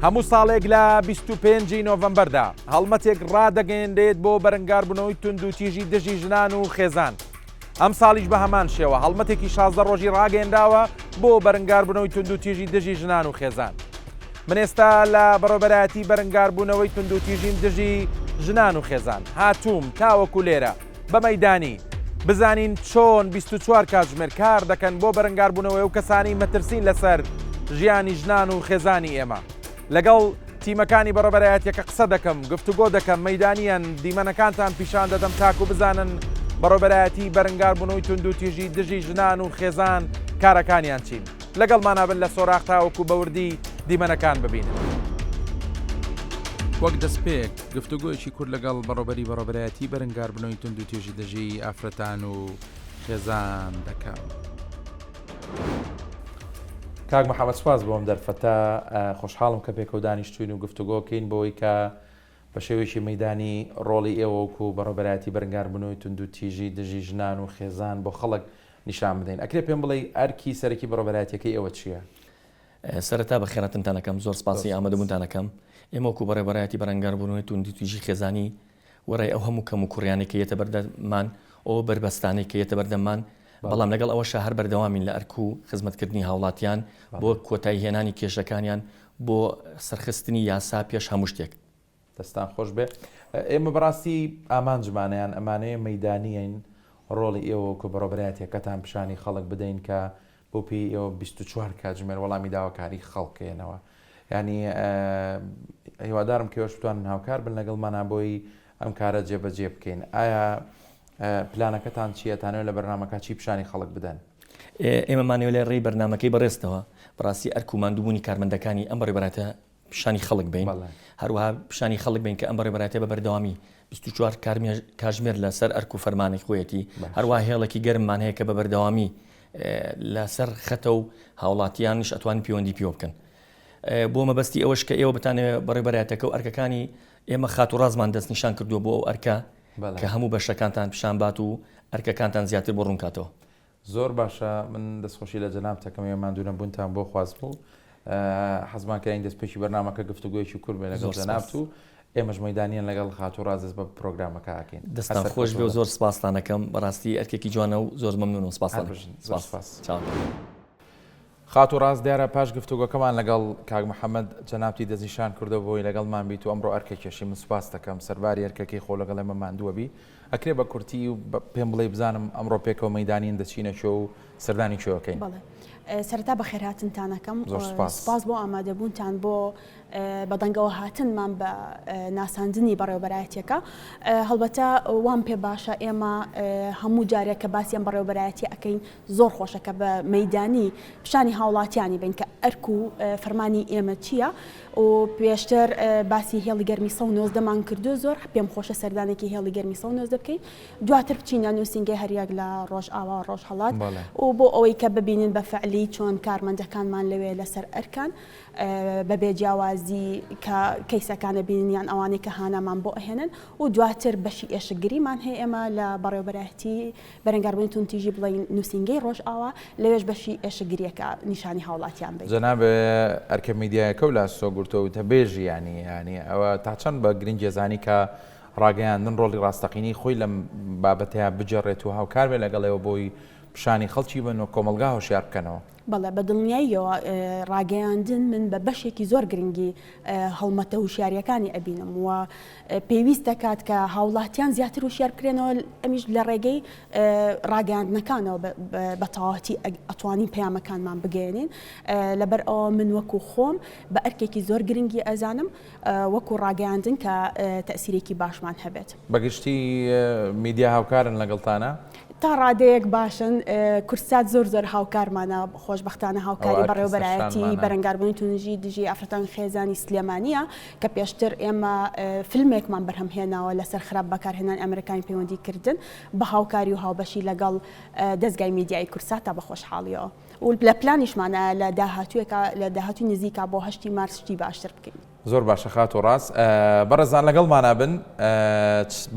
هەموو ساڵێک لە 25 ی نۆڤەمبەردا هەڵمەتێک ڕادەگەیەنرێت بۆ بەرەنگاربوونەوەی توندوتیژی دژی ژنان و خێزان. ئەمساڵیش بە هەمان شێوە هەڵمەتێکی 16 ڕۆژی ڕاگەیەنراوە بۆ بەرەنگاربوونەوەی توندوتیژی دژی ژنان و خێزان. من ئێستا لە بەڕێوەبەرایەتی بەرەنگاربوونەوەی توندوتیژیم دژی ژنان و خێزان هاتووم تاوەکو لێرە بە مەیدانی بزانین چۆن 24 کاتژمێر کار دەکەن بۆ بەرەنگاربوونەوەی ئەو کەسانەی مەترسین لەسەر ژیانی ژنان و خێزانی ئێمە. لەگەڵ تیمەکانی بەڕێوەبەرایەتیەکە قسە دەکەم، گفتوگۆ دەکەم، مەیدانیان دیمەنەکانتان پیشان دەدەم تاکو بزانن بەڕێوەبەرایەتی بەرەنگاربوونەوەی توندوتیژی دژی ژنان و خێزان کارەکانیان چین. لەگەڵمانا بن لە سۆراخ تاوەکو بەوردی دیمەنەکان ببینن. وەک دەستپێک، گفتوگۆیەکی کورت لەگەڵ بەڕێوبەری بەڕێوبەرایەتی بەرەنگاربوونەوەی توندوتیژی دژی ئافرەتان و خێزان دەکەم. کاک محەمەد سوپاس بۆ ئەم دەرفەتە، خۆشحاڵم کە پێکەوە دانیشتووین و گفتوگۆ کەین بۆی کە بە شێوەیەکی مەیدانی ڕۆڵی ئێوە وەکو بەڕێوبەرایەتی بەرەنگاربوونەوەی توندوتیژی دژی ژنان و خێزان بۆ خەڵک نیشان بدەین. ئەکرێ پێم بڵێی ئەرکی سەرەکی بەڕێوبەرایەتیەکەی ئێوە چییە؟ سەرەتا بەخێرهاتنتان ئەکەم، زۆر سپاسی ئامادەبوونتان ئەکەم. ئێمە وەکو بەڕێوبەرایەتی بەرەنگاربوونەوەی توندوتیژی خێزانی وێڕای ئەو هەموو کەموکوڕیانەی کە یەتە بەردەممان، ئەو بەربەستانەی کە یەتە بەردەممان، بەڵام لەگەڵ ئەوەشا هەر بەردەوامین لە ئەرک و خزمەتکردنی هاوڵاتیان بۆ کۆتایی هێنانی کێشەکانیان، بۆ سەرخستنی یاسا پێش هەموو شتێک. دەستان خۆش بێ. ئێمە بەڕاستی ئامانجمانە یان ئەمانەیە مەیدانیین ڕۆڵی ئێوە وەکو بەڕێوەبەرایەتیەکەتان پیشانی خەڵک بدەین کە بۆ پێی ئێوە 24 کاتژمێر وەڵامی داواکاری خەڵکێنەوە ینی هیوادارم کە ئێوەش بتوانن هاوکار بن لەگەڵمانا بۆی ئەم کارە جێبەجێ بکەین ئایا پلانەکەتان چییە تانەوە لە بەرنمەکە چی پیشانی خەڵک بدەن؟ ئێمە مانەوە لە ڕێی بەرنمەکەی بەڕێزتەوە بەڕاستی ئەرک و ماندووبوونی کارمەندەکانی ئەم بەڕێوەبەرایەتە پیشانی خەڵک بین هەروەها پیشانی خەڵک بین کە ئەم بەڕێوەبەرایەتیە بە بەردەوامی 24 کاژمێر لەسەر ئەرک و فەرمانی خۆیەتی هەروە هێڵێکی گەرممان هەیە کە بە بەردەوامی لەسەر خەتە و هاوڵاتیانیش ئەتوانن پەیوەندی پێوە بکەن بۆ مەبەستی ئەوەش کە ئێوە بتانەوێ بەڕێوەبەرایەتەکە و ئەرکەکانی ئێمە خاتوو ڕازمان دەستنیشان کردووە بۆ ئەو ئەرکە کە هەموو بەشەکانتان پیشان بات و ئەرکەکانتان زیاتر بۆ ڕوونکاتەوە. زۆر باشە من دەستخۆشی لە جەنابت ئەکەم ئێوە ماندوونەبوونتان بۆ خواست بوو حەزمان کردین دەستپێکی بەرنامەکە گفتوگۆیەکی کورت بێ لەگەڵ جەنابت و ئێمەش مەیدانیان لەگەڵ خاتوو ڕاز دەست بە پرۆگرامەکە ئەکەین. دەستتان خۆش بێ و زۆر سپاستان ئەکەم بەڕاستی ئەرکێکی جوانە و زۆر مەمنونم سپاستان ئەکەم. زۆر سپاس. خاتوو ڕاز دیارە پاش گفتوگۆکەمان لەگەڵ کاک محەمەد جەنابتی دەستنیشان کردووە بۆی لەگەڵمان بیت و ئەمڕۆ ئەرکەکێشی من سوپاست دەکەم سەرباری ئەرکەکەی خۆ لەگەڵ ئێمە ماندووە بی ئەکرێ بە کورتی و پێم بڵێی بزانم ئەمڕۆ پێکەوە مەیدانین دەچینە کوێ و سەردانی کوێ ئەکەین؟ بەڵێ سەرەتا بەخێرهاتنتان ئەکەم زۆر سوپاس. سوپاس بۆ ئامادەبوونتان بۆ بەدەنگەوە هاتنمان بە ناساندنی بەڕێوەبەرایەتیەکە هەڵبەتە وام پێ باشە ئێمە هەموو جارێک کە باسی ئەم بەڕێوەبەرایەتیە ئەکەین زۆر خۆشە کە بە مەیدانی پیشانی هاوڵاتیانی بین کە ئەرک و فەرمانی ئێمە چییە و پێشتر باسی هێڵی گەرمی 190 مان کردو زۆر پێم خۆشە سەردانێکی هێڵی گەرمی 190 بکەین دواتر بچینە نووسینگەی هەریەک لە ڕۆژئاوا و ڕۆژهەڵات و بۆ ئەوەی کە ببینین بە فعلی چۆن کارمەندەکانمان لەوێ لەسەر ئەرکان بەبێ جیاوازی کە کەیسەکانە بینن یان ئەوانەی کە هانامان بۆ ئەهێنن و دواتر بەشی ئێشکگریمان هەیە ئێمە لە بەڕێوەبەرایەتی بەرەنگاربوونی توندتیژی بڵێین نووسینگەی ڕۆژئاوا، لەوێش بەشی ئێشکگرییەکە نیشانی هاوڵاتیان بەین. جەناب ئەرکە میدیایەکەو لە ئەستۆ گرتووە وتەبێژی یانی یانی ئەوە تا چەند بە گرنگی ئەزانی کە ڕاگەیاندن ڕۆڵی ڕاستەقینەی خۆی لەم بابەتەیا بگێڕێت و هاوکار بێت لەگەڵ ئێوە بۆی پیشانی خەڵکی بن و کۆمەڵگا هۆشیار بکەنەوە؟ بەڵێ بە دڵنیاییەوە ڕاگەیاندن من بە بەشێکی زۆر گرنگی هەڵمەتە هوشیاریەکانی ئەبینم و پێویست دەکات کە هاوڵاتیان زیاتر هوشیار بکرێنەوە ئەمیش لە ڕێگەی ڕاگەیاندنەکانەوە بە تەواوەتی ئەتوانین پەیامەکانمان بگەیەنین لەبەر ئەوە من وەکو خۆم بە ئەرکێکی زۆر گرنگی ئەزانم وەکو ڕاگەیاندن کە تەئسیرێکی باشمان هەبێت. بەگشتی میدیا هاوکارن لەگەڵتانا؟ تا ڕادەیەک باشن، کوردسات زۆر زۆر هاوکارمانە، خۆشبەختانە هاوکاری بەڕێوەبەرایەتی بەرەنگاربوونی توندوتیژی دژی ئافرەتان خێزانی سلێمانییە کە پێشتر ئێمە فیلمێکمان بەرهەم هێناوە لەسەر خراپ بەکارهێنانی ئامێرەکانی پەیوەندی کردن بە هاوکاری و هاوبەشی لەگەڵ دەزگای میدیایی کوردسات تا بە خۆشحاڵیەوە و لە پلانیشمانە لە داهاتووێکا لە داهاتووی نزیکا بۆ هەشتی مارس شتی باشتر بکەین. زۆر باشە خاتوو ڕاز. بەڕێزان لەگەڵمانا بن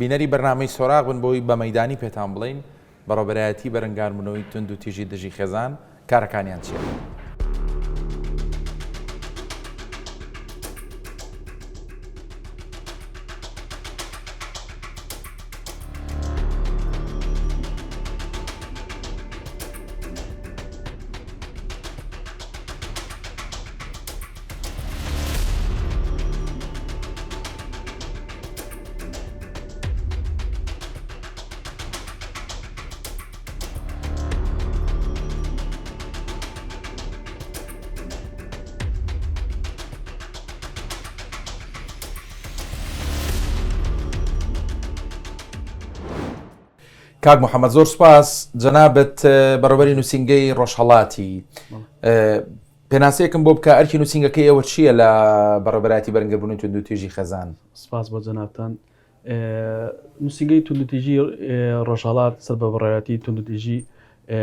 بینەری بەرنامەی سۆراغ بن بۆی بە مەیدانی پێتان بڵێین بەڕێوەبەرایەتی بەرەنگاربوونەوەی توندوتیژی دژی خێزان کارەکانیان چییە؟ کاک محەممەد زۆر سپاس جەنابەت بەڕێوەبەری نووسینگەی ڕۆژهەڵاتی پێناسەیەکم بۆ بکە ئەرکی نووسینگەکەی ئێوە چییە لە بەڕێوەبەرایەتی بەرەنگربوونی توندوتیژی خێزان؟ سپاس بۆ جەنابتان. نووسینگەی توندوتیژی ڕۆژهەڵات سەر بە بەڕێوەبەرایەتی توندوتیژی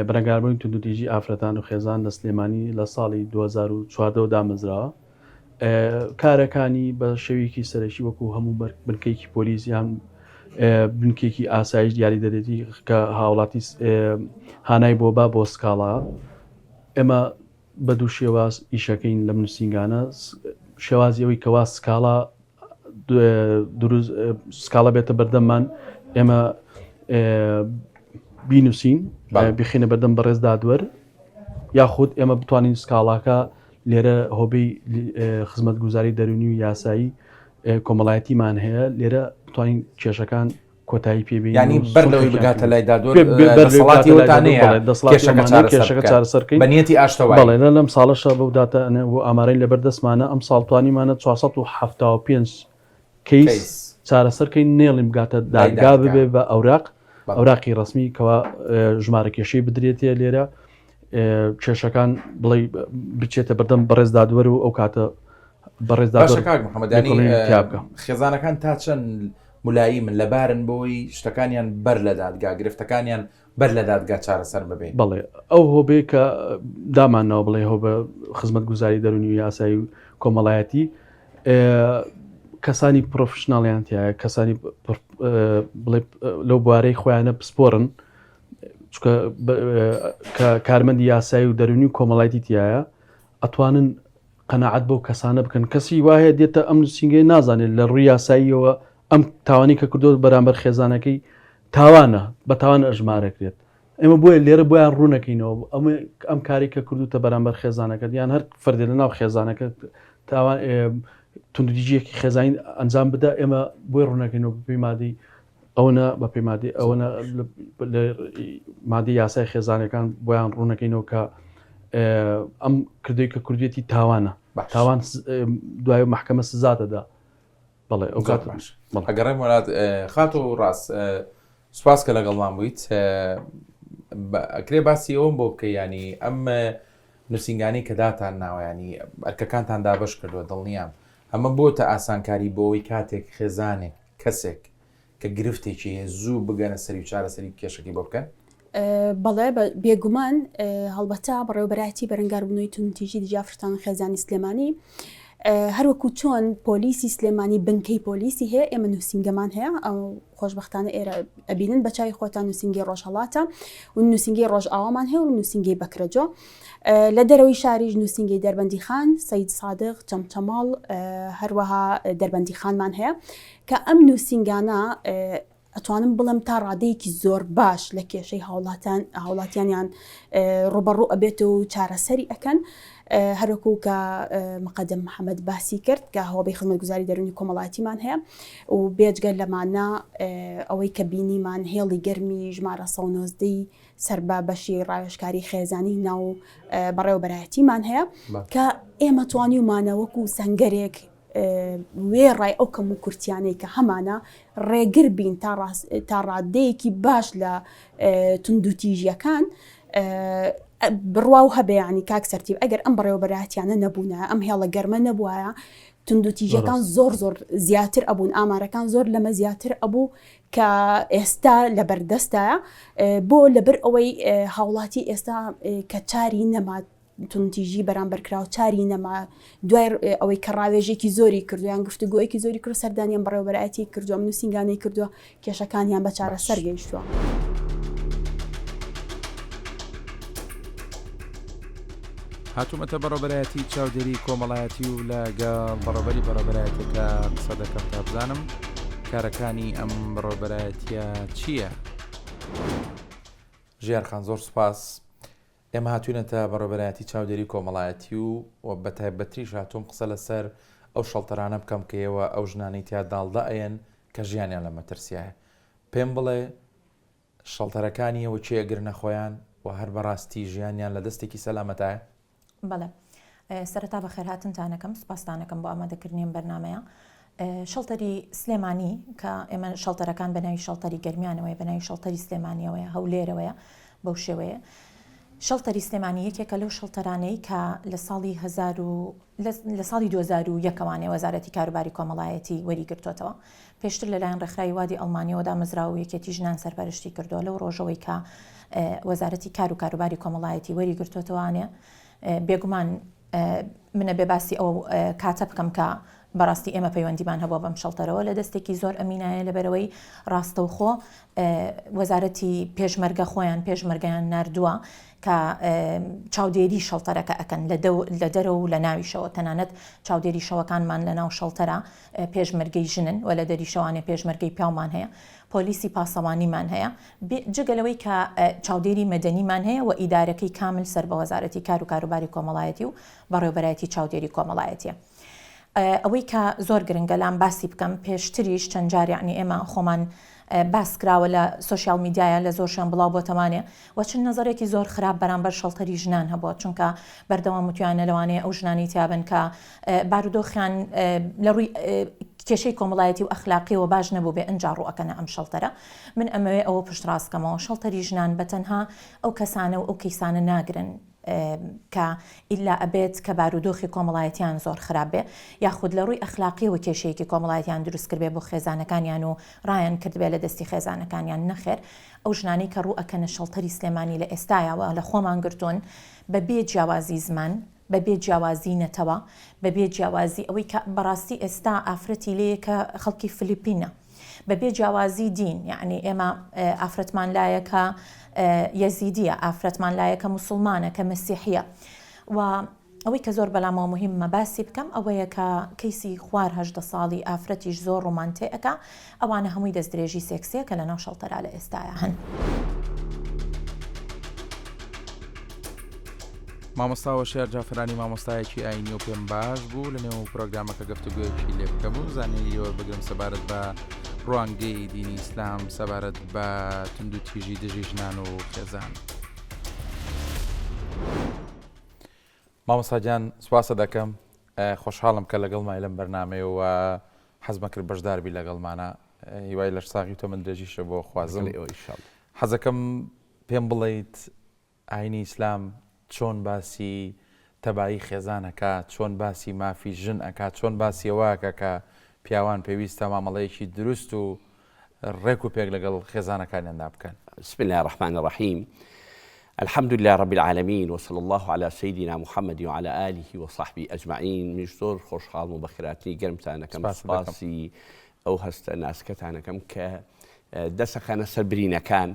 بەرەنگاربوونی توندوتیژی ئافرەتان و خێزان لە سلێمانی لە ساڵی 2014 دامەزراوە. کارەکانی بە شێوەیەکی سەرەکی وەکو هەموو بنکەیەکی پۆلیس یان بنکێکی ئاسایش دیاری دەرێتی کە هاوڵاتی هانای بۆ با بۆ سکاڵا ئێمە بە دوو شێواز ئیشەکەین لەم نووسینگانە شێوازی ئەوەی کەوا سکاڵا دروست سکاڵا بێتە بەردەممان ئێمە بینوسین بخینە بەردەم بەڕێز دادوەر یاخود ئێمە بتوانین سکاڵاکە لێرە هۆبەی خزمەتگوزاری دەرونی و یاسایی کۆمەڵایەتیمان هەیە لێرە بتوانین کێشەکان کۆتایی پێ بێنین یانی و بەر لەوەی سوڵحێکیان بگاتە پێ لای دادوەر بێ- بێ- بەر لەوەی دەسەڵاتی بگاتە لای ئەوتان دادوەر، هەیە بەڵێ، دەسەڵاتی کێشەکە ئەومان هەیە، چارەسەر کێشەکە بکەن چارەسەر بکەین. بە نیەتی ئاشتەوایی. بەڵێ لە لەم ساڵەشە بەو داتا و ئامارەی لەبەر دەستمانە ئەم ساڵ توانیمانە 475 کەیس کەیس. چارەسەر کەین نێڵین بگاتە لای دادگا دادگا. ببێ بە ئەوراق بەڵێ. ئەوراقی ڕەسمی کەوا ژمارە کێشەی بدرێتێ لێرە کێشەکان بڵێ بچێتە بەردەم بەڕێز دادوەر و ئەو کاتە بەڕێز باشە دادوەر کاک محەممەد یانی لێکۆڵینەوەی تیا بکا. خێزانەکان تا چەند ملایمن لەبارن بۆی شتەکانیان بەر لە دادگا گرفتەکانیان بەر لە دادگا چارەسەر ببێ؟ بەڵێ ئەو هۆبەی کە دامانناوە بڵێ هۆبە خزمەتگوزاری دەروونی و یاسایی و کۆمەڵایەتی کەسانی پرۆفشناڵیان تایە کەسانی بڵێ لەو بوارەی خۆیانە پسپۆرن چکە کە کارمەندی یاسایی و دەرونی و کۆمەڵایەتی تایە ئەتوانن قەناعەت بەو کەسانە بکەن کەسی وا هەیە دێتە ئەم نووسینگەیە نازانێت لە ڕووی یاساییەوە ئەم تاوانی کە کردووە بەرامبەر خێزانەکەی تاوانە بە تاوان ئەژمارەکرێت ئێمە بۆیە لێرە بۆیان ڕوونەکەینەوە ئەمە ئەم کاری کە کردوتە بەرامبەر خێزانەکەت یان هەر فەردێ لە ناو خێزانەکە تاوان توندوتیژیەکی خێزانی ئەنجام بدە ئێمە بۆی ڕوونەکەینەوە بەپێی مادەی ئەوەنە بەپێی مادەی ئەوەنە مادەی یاسای خێزانەکان بۆیان ڕوونەکەینەوە کە ئەم کردوی کە کوردێتی تاوانە تاوان دوای محکمە سزا دەدا بەڵێ ئەو کات باش ئەگەڕێم وڵات خات و ڕاست سپاس کە لەگەڵمان بوویت ئەکرێ باسی ئەوم بۆ بکە ینی ئەم نووسنگانی کە داتان ناوەیانی ئەرکەکانتان دابش کردووە دڵنیام ئەمە بۆتە ئاسانکاری بۆەوەی کاتێک خێزانێک کەسێک کە گرفتێکی هەیە زوو بگەنە سەری و چارەسەری کێشەکەی بۆ بکەن؟ بەڵێ بێگومان هەڵبەتە بەڕێوەبەرایەتی بەرەنگاربوونەوەی توندوتیژی دژی ئافرەتان و خێزانی سلێمانی هەروەکو چۆن پۆلیسی سلێمانی بنکەی پۆلیسی هەیە ئێمە نووسینگەمان هەیە ئەو خۆشببختانە ئێرە ئەبینن بە چاوی خۆتان نووسینگەی ڕۆژهەڵاتە و نووسینگەی ڕۆژئاوامان هەیە و نووسینگەی بەکرەجۆ لە دەرەوەی شاریش نووسینگەی دەربەندیخان، سەید سادق، چەمچەماڵ، هەروەها دەربەندیخانمان هەیە کە ئەم نووسینگانە ئەتوانم بڵێم تا ڕادەیەکی زۆر باش لە کێشەی هاوڵاتان هاوڵاتیانیان ڕوبەڕوو ئەبێتەوە و چارەسەری ئەکەن هەروەکو کە مقدم محەممەد باسی کرد کە هۆبەی خزمەتگوزاری دەرونی کۆمەڵایەتیمان هەیە و بێجگە لەمانە ئەوەی کە بینیمان هێڵی گەرمی ژمارە 190 سەر بە بەشی ڕاوێژکاری خێزانی ناو بەڕێوەبەرایەتیمان هەیە کە ئێمە توانیومانە وەکو سەنگەرێک وێڕای ئەو کەم و کورتیانەی کە هەمانە ڕێگر بین تا ڕادەیەکی باش لە توندوتیژیەکان بڕوا و هەبێ ینی کاک سەرتیب ئەگەر ئەم بەڕێوەبەرایەتیانە نەبوونە ئەم هێڵە گەرمە نەبوایە توندوتیژەکان زۆر زۆر زیاتر ئەبوون ئامارەکان زۆر لەمە زیاتر ئەبوو کە ئێستا لەبەردەستایە بۆ لەبەر ئەوەی هاوڵاتی ئێستا کە چاری نەما توندتیژی بەرامبەر کراوە چاری نەما دوای ئەوەی کە ڕاوێژێکی زۆری کردو یان گفتوگۆیەکی زۆری کرد سەردانیان بەڕێوەبەرایەتی کردووە نووسینگانەی کردووە کێشەکانیان بە چارەسەر گەیشتووە. هاتوومەتە بەڕێوەبەرایەتی چاودێری کۆمەڵایەتی و لەگەڵ بەڕێوەبەری بەڕێوەبەرایەتیەکە قسە دەکەم تا بزانم کارەکانی ئەم بەڕێوەبەرایەتیە چییە؟ ژیار خان زۆر سوپاس ئێمە هاتوینەتە بەڕێوەبەرایەتی چاودێری کۆمەڵایەتی و و بە تایبەتریش هاتووم قسە لەسەر ئەو شەڵتەرانە بکەم کە ئێوە ئەو ژنانەی تیا داڵدە ئەیەن کە ژیانیان لە مەترسیایە پێم بڵێ شەڵتەرەکانی ئێوە کێ ئەگرنە خۆیان و هەر بەڕاستی ژیانیان لە دەستێکی سەلامەتایە؟ بەڵێ سەرەتا بەخێرهاتنتان ئەکەم سوپاستان ئەکەم بۆ ئامادەکردنی ئەم بەرنامەیە. شەڵتەری سلێمانی کە ئێمە شەڵتەرەکان بە ناوی شەڵتەری گەرمیانەوەیە بە ناوی شەڵتەری سلێمانیەوەیە هەولێرەوەیە بەو شێوەیە شەڵتەری سلێمانی یەکێکە لەو شەڵتەرانەی کە لە ساڵی هەزار و لە ساڵی 2001 ەوانێ وەزارەتی کاروباری کۆمەڵایەتی وەری گرتووەتەوە پێشتر لەلایەن ڕێکخراوی وادی ئەڵمانیەوە دامەزراوە و یەکێتی ژنان سەرپەرشتی کردووە لەو ڕۆژەوەی کە وەزارەتی کار و کاروباری کۆمەڵایەتی وەری گرتووەتەوانێ بێگومان من ئەبێ باسی ئەو کاتە بکەم کە بەڕاستی ئێمە پەیوەندیمان هەبووە بەم شەڵتەرەوە لە دەستێکی زۆر ئەمینایە لەبەرەوەی ڕاستەوخۆ وەزارەتی پێشمەرگە خۆیان پێشمەرگەیان ناردووە کە چاودێری شەڵتەرەکە ئەکەن لە دەرەوە و لە ناویشەوە تەنانەت چاودێری شەوەکانمان لە ناو شەڵتەرە پێشمەرگەی ژنن و لە دەریشەوانێ پێشمەرگەی پیاومان هەیە پۆلیسی پاسەوانیمان هەیە جگە لەوەی کە چاودێری مەدەنیمان هەیە و ئیدارەکەی کامل سەر بە وەزارەتی کار و کاروباری کۆمەڵایەتی و بەڕێوەبەرایەتی چاودێری کۆمەڵایەتیە. ئەوەی کە زۆر گرنگە لام باسی بکەم پێشتریش چەند جار یەعنی ئێمە خۆمان باس کراوە لە سۆشیال میدیایە لە زۆر شوێن بڵاو بۆتەوانێ و چ نەزەرێکی زۆر خراپ بەرامبەر شەڵتەری ژنان هەبووە چونکە بەردەوام وتویانە لەوانەیە ئەو ژنانەی تیابن کە بارودۆخیان لە ڕووی کێشەی کۆمەڵایەتی و ئەخلاقیەوە باش نەبووبێ ئنجا ڕوو ئەکەنە ئەم شەڵتەرە من ئەمەوێ ئەوە پشتڕاست کەمەوە شەڵتەری ژنان بە تەنها ئەو کەسانە و ئەو کەیسانە ناگرن کە ئیلا ئەبێت کە بارودۆخی کۆمەڵایەتیان زۆر خراپ بێ یاخود لە ڕووی ئەخلاقیەوە کێشەیەکی کۆمەڵایەتیان دروست کردبێ بۆ خێزانەکانیان و ڕایان کردبێ لە دەستی خێزانەکانیان نەخێر ئەو ژنانەی کە ڕوو ئەکەنە شەڵتەری سلێمانی لە ئێستایەوە لە خۆمان گرتوون بە بێ جیاوازی زمان بە بێ جیاوازی نەتەوە، بە بێ جیاوازی ئەوەی کە بەڕاستی ئێستا ئافرەتی لێیە کە خەڵکی فلیپینە، بە بێ جیاوازی دین، یەعنی ئێمە ئافرەتمان لایە کە یەزیدیە، ئافرەتمان لایە کە موسڵمانە، کە مەسیحیە و ئەوەی کە زۆر بەلامەوە موهیممە باسی بکەم ئەوەیە کە کەیسی خوار 18 ساڵی ئافرەتیش زۆر ڕوومان تێ ئەکا، ئەوانە هەمووی دەستدرێژی سێکسیە کە لەناو شەڵتەرا لە ئێستایا هەن. مامۆستا وەشیار جافرانی مامۆستایەکی ئاینی و پێم باش بوو لە نێو پرۆگرامەکە گەفتوگویەکی لێ بکەم و زانیاری لێوەربگرم سەبارەت بە ڕوانگەی دینی ئیسلام سەبارەت بە تونند و تیژی دژی ژنان و خێزان. مامۆستا گیان سوپاست دەکەم خۆشحاڵم کە لەگەڵ مای لەم بەرنمەیەوە حەزمە کرد بەشداربی لەگەڵمانە هیوای لەش ساغی و تەمەن درێژیشە بۆ خوازم حەزەکەم پێم بڵیت ئاینی ئیسلام چۆن باسی تەبایی خێزان ئەکا، چۆن باسی مافی ژن ئەکا، چۆن باسی ئەوە ئەکا کە پیاوان پێویستە مامەڵەیەکی دروست و ڕێک و پێک لەگەڵ خێزانەکانیاندا بکەن؟ بسم اللە الرحمن الرحیم الحمد للە رب العالمین وصلی اللە علی سیدنا محمد وعلی آله وصحبه اجمعین منیش زۆر خۆشحاڵم و بەخێرهاتنی گەرمتان ئەکەم سوپاسی ئەو هەستە ناسکەتان ئەکەم کە دەسەخەنە سەر برینەکان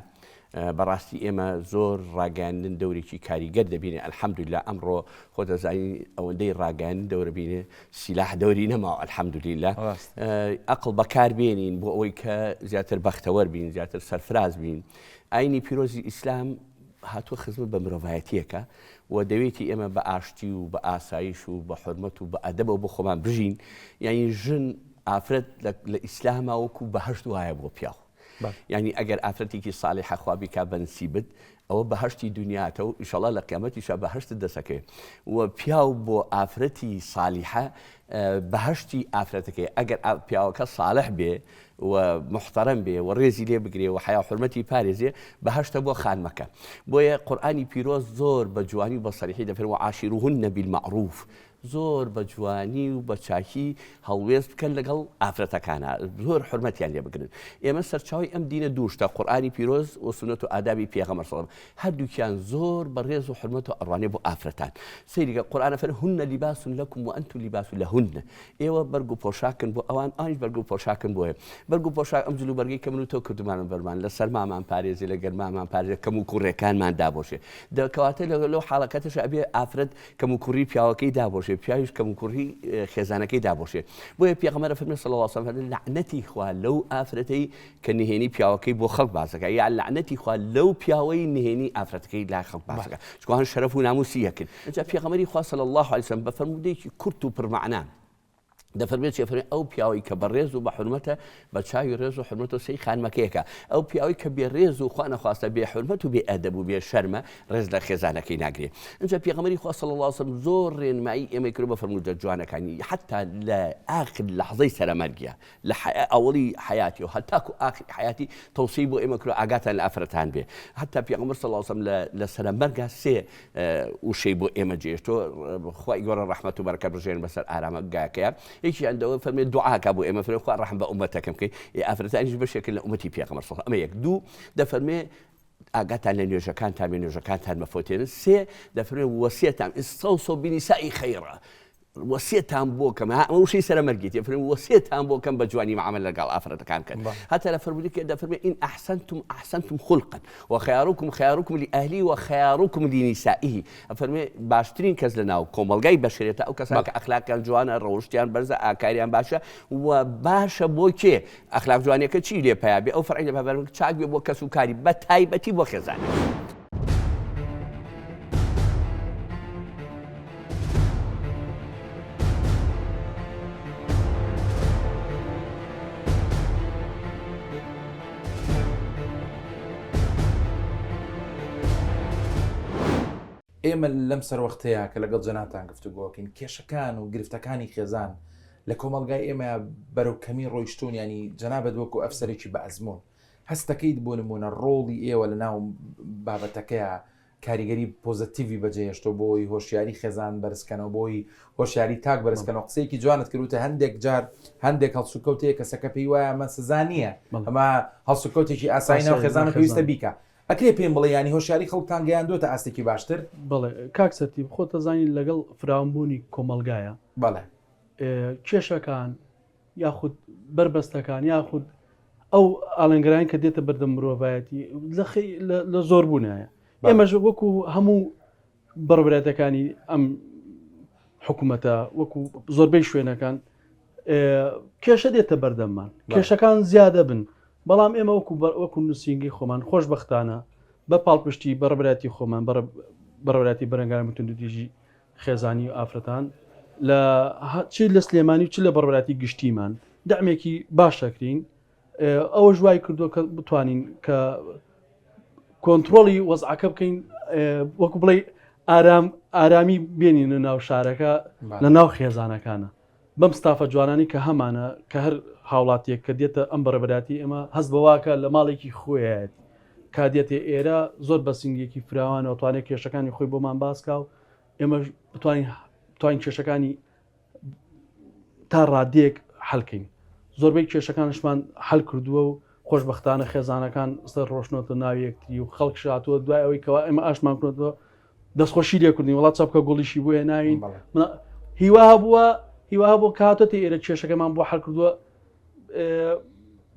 بەڕاستی ئێمە زۆر ڕاگەیاندن دەورێکی کاریگەر دەبینێ الحمدللە ئەمڕۆ خۆ دەزانی ئەوەندەی ڕاگەیاندن دەورە بینێ سیلاح دەوری نەماوە الحمدللە ئەقڵ بەکار بێنین بۆ ئەوەی کە زیاتر بەختەوەر بین زیاتر سەرفراز بین ئاینی پیرۆزی ئیسلام هاتووە خزمەت بە مرۆڤایەتیەکە و دەوێتی ئێمە بە ئاشتی و بە ئاسایش و بە حرمەت و بە ئەدەبەوە بۆ خۆمان بژین یعنی ژن ئافرەت لە ئیسلاما وەکو بەهەشت وایە بۆ پیاو یعنی ئەگەر ئافرەتێکی ساڵحە خوا بیکا بە نسیبت ئەوە بەهەشتی دنیاتە و ئیشەڵا لە قیامەتیشا بەهەشتت دەسەکەوێ و پیاو بۆ ئافرەتی ساڵحە بەهەشتی ئافرەتەکەی ئەگەر پیاوەکە ساڵح بێ و محتەرم بێ و ڕێزی لێ بگرێ و حیا حرمەتی پارێزێ بەهەشتە بۆ خانمەکە بۆیە قورئانی پیرۆز زۆر بە جوانی و بە سەریحی دەفەرموێ وعاشروهن بالمعروف زۆر بە جوانی و بە چاکی هەڵوێست بکەن لەگەڵ ئافرەتەکانا زۆر حورمەتیان لێ بگرن ئێمە سەرچاوەی ئەم دینە دوو شتە قورئانی پیرۆز و سوننەت و ئادابی پێغەمبەر صلی اللە هەردووکیان زۆر بە ڕێز و حورمەت و ئەڕوانێ بۆ ئافرەتان سەیریکە قورئان ئەفەرموێ هن لباس لکم وانتم لباس لهن ئێوە بەرگ و پۆشاکن بۆ ئەوان ئەوانیش بەرگ و پۆشاکن بۆیە بەرگ و پۆشاک ئەم جل و بەرگەی کە من و تۆ کردومانە بەرمان لە سەرمامان پارێزێ لە گەرمامان پارێزێ کەم و کوڕێکانمان دابۆشێ دەکەواتە لەو حاڵەکەتەش ئەبێ ئافرەت کەموکوڕی پیاوەکەی دابۆشێ پیاویش کەموکوڕی خێزانەکەی دابۆشێ بۆیە پێغەمبەر فەرمی صلی الله علیه و لەعنەتی خوا لەو ئافرەتەی کە نهێنی پیاوەکەی بۆ خەڵک باس دەکات یا لەعنەتی خوا لەو پیاوەی نهێنی ئافرەتەکەی لای خەڵک باس دەکات چونکە هەن شەرەف و ناموسی یەکن ئینجا پێغەمبەری خوا صلی الله علیه و سلم بە فەرموودەیەکی کورت و پڕمەعنا. دەفەرمێت چی ئەفەرمێ ئەو پیاوەی کە بە ڕێز و بە حورمەتە بە چاوی ڕێز و حورمەتەوە سەیری خانمەکەیەکە ئەو پیاوەی کە بێ ڕێز و خوا نەخواستە بێ حورمەت و بێ ئەدەب و بێ شەرمە ڕێز لە خێزانەکەی ناگرێ ئینجا پێغەمبەری خوا صلی الله علیه وسلم زۆر ڕێنمایی ئێمەی کردو بە فەرموودە جوانەکانی حتا لە ئاخر لەحزەی سەرەمەرگیە لە ئەوەڵی حیاتی و هەتاکو ئاخری حیاتی تەوسیی بۆ ئێمە کردو ئاگاتان لە ئافرەتان بێ حتا پێغەمبەر صلی الله علیه وسلم لە سەرەمەرگا سێ وشەی بۆ ئێمە جێشتۆ خوای گەورە ڕەحمەت و بەرەکەت بڕژێن بەسەر ئارامگاکەیان یەکیان دەوە فەرمێ دوعاکە بۆ ئێمە فەرمێ خوا ڕەحم بە ئومەتەکەم بکەی ئێ ئافرەتانیش بەشێکن لە ئومەتی پێغەمبەر صلی ئەمە یەک دوو دەفەرمێ ئاگاتان لە نوێژەکانتان بێ نوێژەکانتان مەفەوتێنن سێ دەفەرمێ وەسیەتان استوصوا بنساء خیرا وەسیەتان بۆ کەم ها ئەمە وشەی سەرەمەرگی تێ فەرمووی وەسیەتان بۆ کەم بە جوانی معاملە لەگەڵ ئافرەتەکان بکەن هەتا لە فەرموودەکە دەفەرمێ إن أحسنتم أحسنتم خلقا وخياركم خياركم لأهله وخياركم لنسائه ئەفەرمێ باشترین کەس لە ناو کۆمەڵگای بەشەریەتە ئەو کەسانە کە ئەخلاقیان جوانە ڕەوشتیان بەرزە ئاکاریان باشە و باشە بۆ کێ ئەخلاق جوانیەکە چی لێ پیا بێ ئەو فەرعی لە چاک بێ بۆ کەس و کاری بە تایبەتی بۆ خێزانەکەی. ئێمە لەم سەروەختەیە کە لەگەڵ جەنابتان گفتوگۆکەین کێشەکان و گرفتەکانی خێزان لە کۆمەڵگای ئێمە بەرەو کەمی ڕۆیشتون ینی جەنابەت وەکو ئەفسەرێکی بە ئەزمون هەستەکەیت بۆ نمونە ڕۆڵی ئێوە لە ناو بابەتەکەیە کاریگەری پۆزەتیڤی بەجێهێشتووە بۆی هۆشیاری خێزان بەرزکەنەوە بۆی هۆشیاری تاک بەرزکەنەوە قسەیەکی جوانت کرد وتە هەندێک جار هەندێک هەڵسوکەوت هەیە کەسەکە پێی وایە ئەمە سزا نییە ئەمە هەڵسوکەوتێکی ئاسایی ناو خێزانە پێویستە بیکا ئەکرێ پێم بڵێ یانی هۆشیاری خەڵکتان گەیاندووەتە ئاستێکی باشتر؟ بەڵێ کاک سەرتیپ خۆت ئەزانی لەگەڵ فراوانبوونی کۆمەڵگایە بەڵێ کێشەکان یاخود بەربەستەکان یاخود ئەو ئاڵنگەران کە دێتە بەردەم مرۆڤایەتی لە زۆر بوونایە ئێمەش وەکو هەموو بەڕێوەبەرایەتەکانی ئەم حکوومەتە وەکو زۆربەی شوێنەکان کێشە دێتە بەردەممان کێشەکان زیادە بن بەڵام ئێمە وەکو وەکو نووسینگەی خۆمان خۆشببختانە بە پاڵپشتی بەڕێوەبەرایەتی خۆمان بەڕێوەبەرایەتی بەرەنگاربوونەوەی توندوتیژی خێزانی و ئافرەتان لە چ لە سلێمانی و چ لە بەڕێوەبەرایەتی گشتیمان دەعمێکی باش دەکرین ئەوەش وای کردووە کە بتوانین کە کۆنتترۆلی وەزعەکە بکەین وەکو بڵێ ئارام ئارامی بێنینە ناو شارەکە لە ناو خێزانەکانە بەم ستافە جوانانی کە هەمانە کە هەر هاوڵاتیەک کە دێتە ئەم بەڕێبەراتی ئێمە هەست بەواکە لە ماڵێکی خۆیەتی کا دێتێ ئێرە زۆر بە سنگێکی فراوانەوە توانێت کێشەکانی خۆی بۆمان باسکا و ئێمەش بتوانین بتوانین کێشەکانی تا ڕادەیەک حلکەین زۆربەی کێشەکانشمان حل کردووە و خۆشببختانە خێزانەکان سەر ڕۆشنۆتە ناوی یەکتری و خەڵک شاتووە دوای ئەوەی کەوا ئێمە ئاشمان کردووە دەستخۆشی لێکردین وڵات چاپکە گوڵیشی بۆ هێناوین هیوا هەبووە هیوا هەبوو کاتەتی ئێرە کێشەکەمان بۆ حل کردووە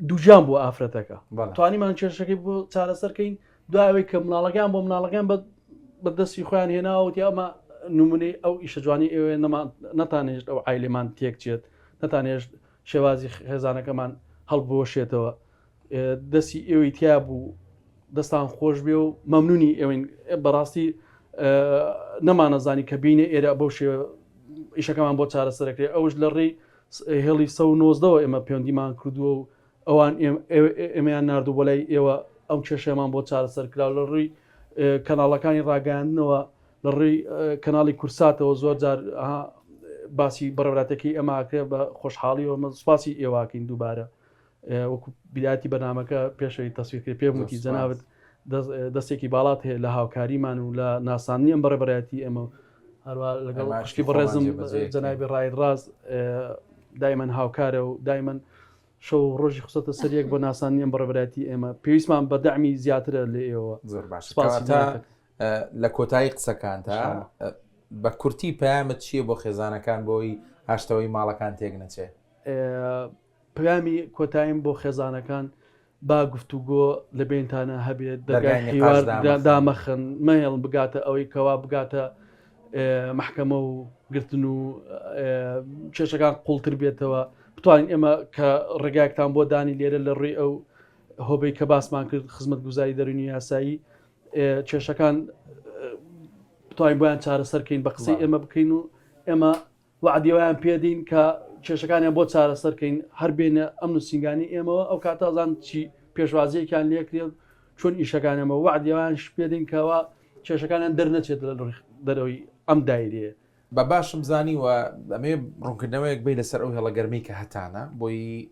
دووجان بوو ئافرەتەکە توانیمان کێشەکەی بۆ چارەسەرکەین دوای ئەوەی کە مناڵەکان بۆ مناڵەکان بە بەدەستی خۆیان هێناوە وتی ئەمە نمونەی ئەو ئیشە جوانی ئێوە نەمان نەتانهێشت ئەو عایلەمان تێک چێت نەتانهێشت شێوازی خێزانەکەمان هەڵبوەشێتەوە دەستی ئێوەی تیا بوو دەستان خۆش بێ و مەمنونی ئێوەین بەڕاستی نەمانەزانی کە بینە ئێرە بەو شێوە ئیشەکەمان بۆ چارەسەرەکرێ ئەوش لە ڕێی هێڵی 19ەوە ئێمە پەیوەندیمان کردووە و ئەوان ئێمەیان ناردوو بۆ لای ئێوە ئەو کێشەمان بۆ چارەسەر کرا لە ڕووی کەناڵەکانی ڕاگەیاندنەوە لە ڕووی کەناڵی کورساتەوە زۆر جار باسی بەڕێوەبەرایەتیەکەی ئێمە ئەکرێ بە خۆشحاڵیەوە مە سوپاسی ئێواکەین دووبارە وەکو بیدایەتی بەرنامەکە پێشەوی تەسویر کرد پێم وتی جەنابت دەستێکی باڵات هەیە لە هاوکاریمان و لە ناساندنی ئەم بەڕێوەبەرایەتی ئێمە هەروە لەگەڵ خوشکی بەڕێزم جەنابی ڕاید ڕاست دایمەن هاوکارە و دایمەن شەو و ڕۆژی خستۆتە سەر یەک بۆ ناساندنی ئەم بەڕێوەبەرایەتی ئێمە پێویستمان بە دەعمی زیاترە لە ئێوە زۆر باش سپاسی لە کۆتایی قسەکانتا بە کورتی پەیامت چییە بۆ خێزانەکان بۆی ئاشتەوەی ماڵەکان تێک نەچێ؟ پەیامی کۆتاییم بۆ خێزانەکان با گفتوگۆ لە بینتانە هەبێت دەرگای حیوار دامەخن مەهێڵن بگاتە ئەوەی کەوا بگاتە مەحکەمە و گرتن و کێشەکان قوڵتر بێتەوە بتوانین ئێمە کە ڕێگایەکتان بۆ دانی لێرە لە ڕووی ئەو هۆبەی کە باسمان کرد خزمەت گوزاری دەرونی یاسایی کێشەکان بتوانین بۆیان چارەسەرکەین بە قسەی ئێمە بکەین و ئێمە وەعدی وایان پێدین کە. کێشەکانیان بۆ چارەسەر کەین هەر بێنە ئەم نووسینگانی ئێمەوە ئەو کاتە ئەزان چی پێشوازیەکیان لێکرێت چۆن ئیشەکانیان بە وەعدیان پێدەین کەوا کێشەکانیان دەرنەچێت لە دەرەوەی ئەم دایرەیە. بە باشم زانی و ئەمەوێ ڕوونکردنەوەیەک بەی لەسەر ئەو هێڵە گەرمەی کە هەتانە بۆی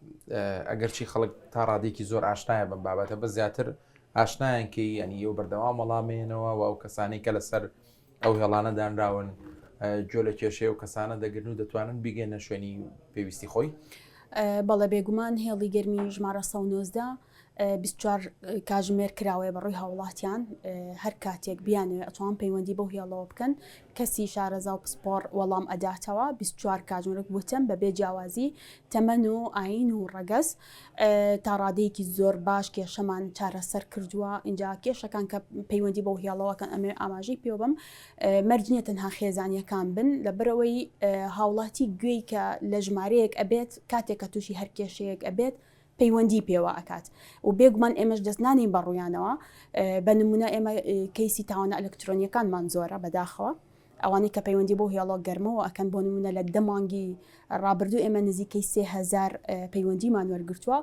ئەگەرچی خەڵک تا ڕادێکی زۆر ئاشنایە بەم بابەتە بە زیاتر ئاشنایان کەی ینی ئەو بەردەوام وەڵامێنەوە و ئەو کەسانی کە لەسەر ئەو هێڵانە دانراون گوێ لە کێشەیە و کەسانە دەگرن و دەتوانن بیگەنە شوێنی پێویستی خۆی. بەڵێ بێگومان هێڵی گەرمی ژمارە 119 24 کاژمێر کراوەیە بە ڕووی هاوڵاتیان هەر کاتێک بیانەوێ ئەتوان پەیوەندی بەو هێڵەوە بکەن کەسی شارەزا و پسپۆڕ وەڵام ئەداتەوە 24 کاتژمێر وەک وتم بەبێ جیاوازی تەمەن و ئایین و ڕەگەز تا ڕادەیەکی زۆر باش کێشەمان چارەسەر کردووە اینجا کێشەکان کە پەیوەندی بەو هێڵەوەکەن ئەمێ ئاماژەی پێوە بم مەرج نییە تەنها خێزانیەکان بن لەبەرەوەی هاوڵاتی گوێی کە لە ژمارەیەک ئەبێت کاتێک کە تووشی هەر کێشەیەک ئەبێت پەیوەندی پێوە ئەکات و بێگومان ئێمەش دەست نانین بە ڕوویانەوە بە نمونە ئێمە کەیسی تاوانە ئەلکترۆنیەکانمان زۆرە بەداخەوە ئەوانەی کە پەیوەندی بۆ هێڵۆ گەرمەوە ئەکەن بۆ نمونە لە دە مانگی ڕابردوو ئێمە نزیکەی 3000 پەیوەندیمان وەرگرتووە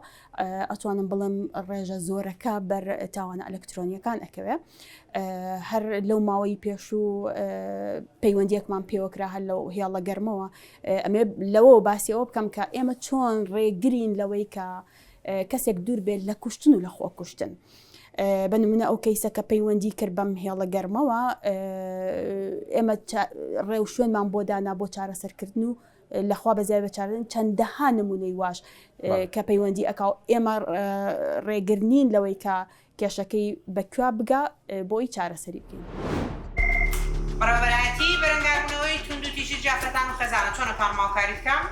ئەتوانم بڵێم ڕێژە زۆرەکە بەر تاوانە ئەلکترۆنیەکان ئەکەوێ هەر لەو ماوەی پێشوو پەیوەندیەکمان پێوەکرا هەر لەو هێڵە گەرمەوە ئەمێ لەوەوە باسی ئەوە بکەم کە ئێمە چۆن ڕێگرین لەوەی کە کەسێک دوور بێت لە کوشتن و لە خۆکوشتن. بە نمونە ئەو کەیسە کە پەیوەندی کرد بەم هێڵە گەرمەوە ئێمە ڕێ و شوێنمان بۆ دانا بۆ چارەسەرکردن و لەخوا بەزیای بەچارن چەندەها نمونەی واش کە پەیوەندی ئەکاو ئێمە ڕێگر نین لەوەی کە کێشەکەی بە کوێ بگا بۆی چارەسەری بکەین. بەڕێوەبەرایەتی بەرەنگاربوونەوەی توندوتیژی جافرەتان و خێزانە چۆن ئەتوانم هاوکاریت بکەم؟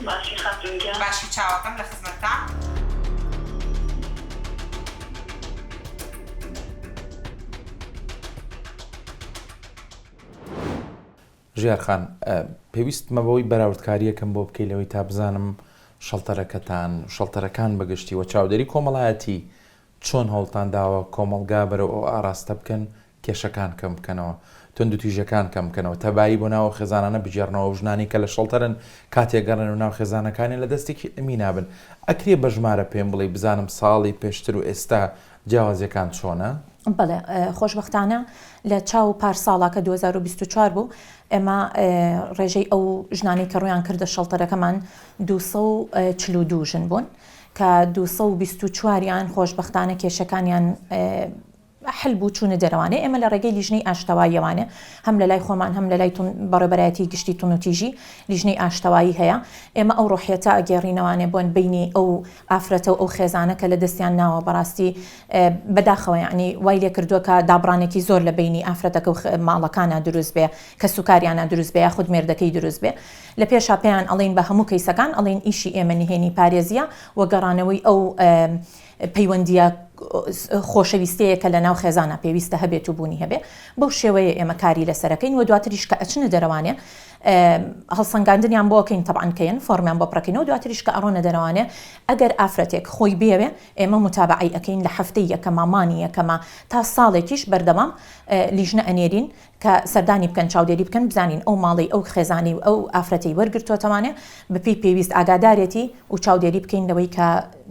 باشی خاتوون گیان. باشی چاوەکەم لە خزمەتتام. ژیار خان، پێویستمە بەوەی بەراوردکارییەکم بۆ بکەی لەوەی تا بزانم شەڵتەرەکەتان و شەڵتەرەکان بە گشتی و چاودێری کۆمەڵایەتی چۆن هەوڵتان داوە کۆمەڵگا بەرەو ئەو ئاراستە بکەن کێشەکان کەم بکەنەوە، توندوتیژیەکان کەم بکەنەوە، تەبایی بۆ ناو ئەو خێزانانە بگێڕنەوە، ئەو ژنانەی کە لە شەڵتەرن کاتێک گەڕێنەوە ناو خێزانەکانیان لە دەستێکی ئەمینا بن. ئەکرێ بە ژمارە پێم بڵێی بزانم ساڵی پێشتر و ئێستا جیاوازیەکان چۆنە؟ بەڵێ خۆشبەختانە لە چاو پار ساڵا کە 2024 بوو ئێمە ڕێژەی ئەو ژنانەی کە ڕوویان کردە شەڵتەرەکەمان 242 ژن بوون کە 224 یان خۆشبەختانە کێشەکانیان حل بوو چوونە دەرەوانێ ئێمە لە ڕێگەی لیژنەی ئاشتەواییەوانێ هەم لە لای خۆمان هەم لە لای بەڕێوەبەرایەتی گشتی توندوتیژی لیژنەی ئاشتەوایی هەیە ئێمە ئەو ڕۆحیەتە ئەگێڕینەوانێ بۆن بینی ئەو ئافرەتە و ئەو خێزانە کە لە دەستیان ناوە بەڕاستی بەداخەوە یەعنی وای لێ کردووە کە دابڕانێکی زۆر لە بەینی ئافرەتەکە و ماڵەکانا دروست بێ کەسوکاریانا دروست بێ یاخود مێردەکەی دروست بێ لە پێشا پێیان ئەڵێین بە هەموو کەیسەکان ئەڵێین ئیشی ئێمە نهێنی پارێزیە و گەڕانەوەی ئەو پەیوەندیە خۆشەویستەیە کە لە ناو خێزانا پێویستە هەبێت و بوونی هەبێ بەو شێوەیە ئێمە کاری لەسەرەکەین و دواتریش کە ئەچنە دەرەوانێ هەڵسەنگاندنیان بۆ ئەکەین تەبعەن کەین فۆڕمیان بۆ پڕەکەینەوە دواتریش کە ئەڕۆنە دەرەوانێ ئەگەر ئافرەتێک خۆی بێوێ ئێمە متابەعەی ئەکەین لە هەفتەی یەکەما مانی یەکەما تا ساڵێکیش بەردەوام لیژنە ئەنێرین کە سەردانی بکەن چاودێری بکەن بزانین ئەو ماڵەی ئەو خێزانەی و ئەو ئافرەتەی وەرگرتۆتەوانێ بەپێی پێویست ئاگادارێتی و چاودێری بکەین لەوەی کە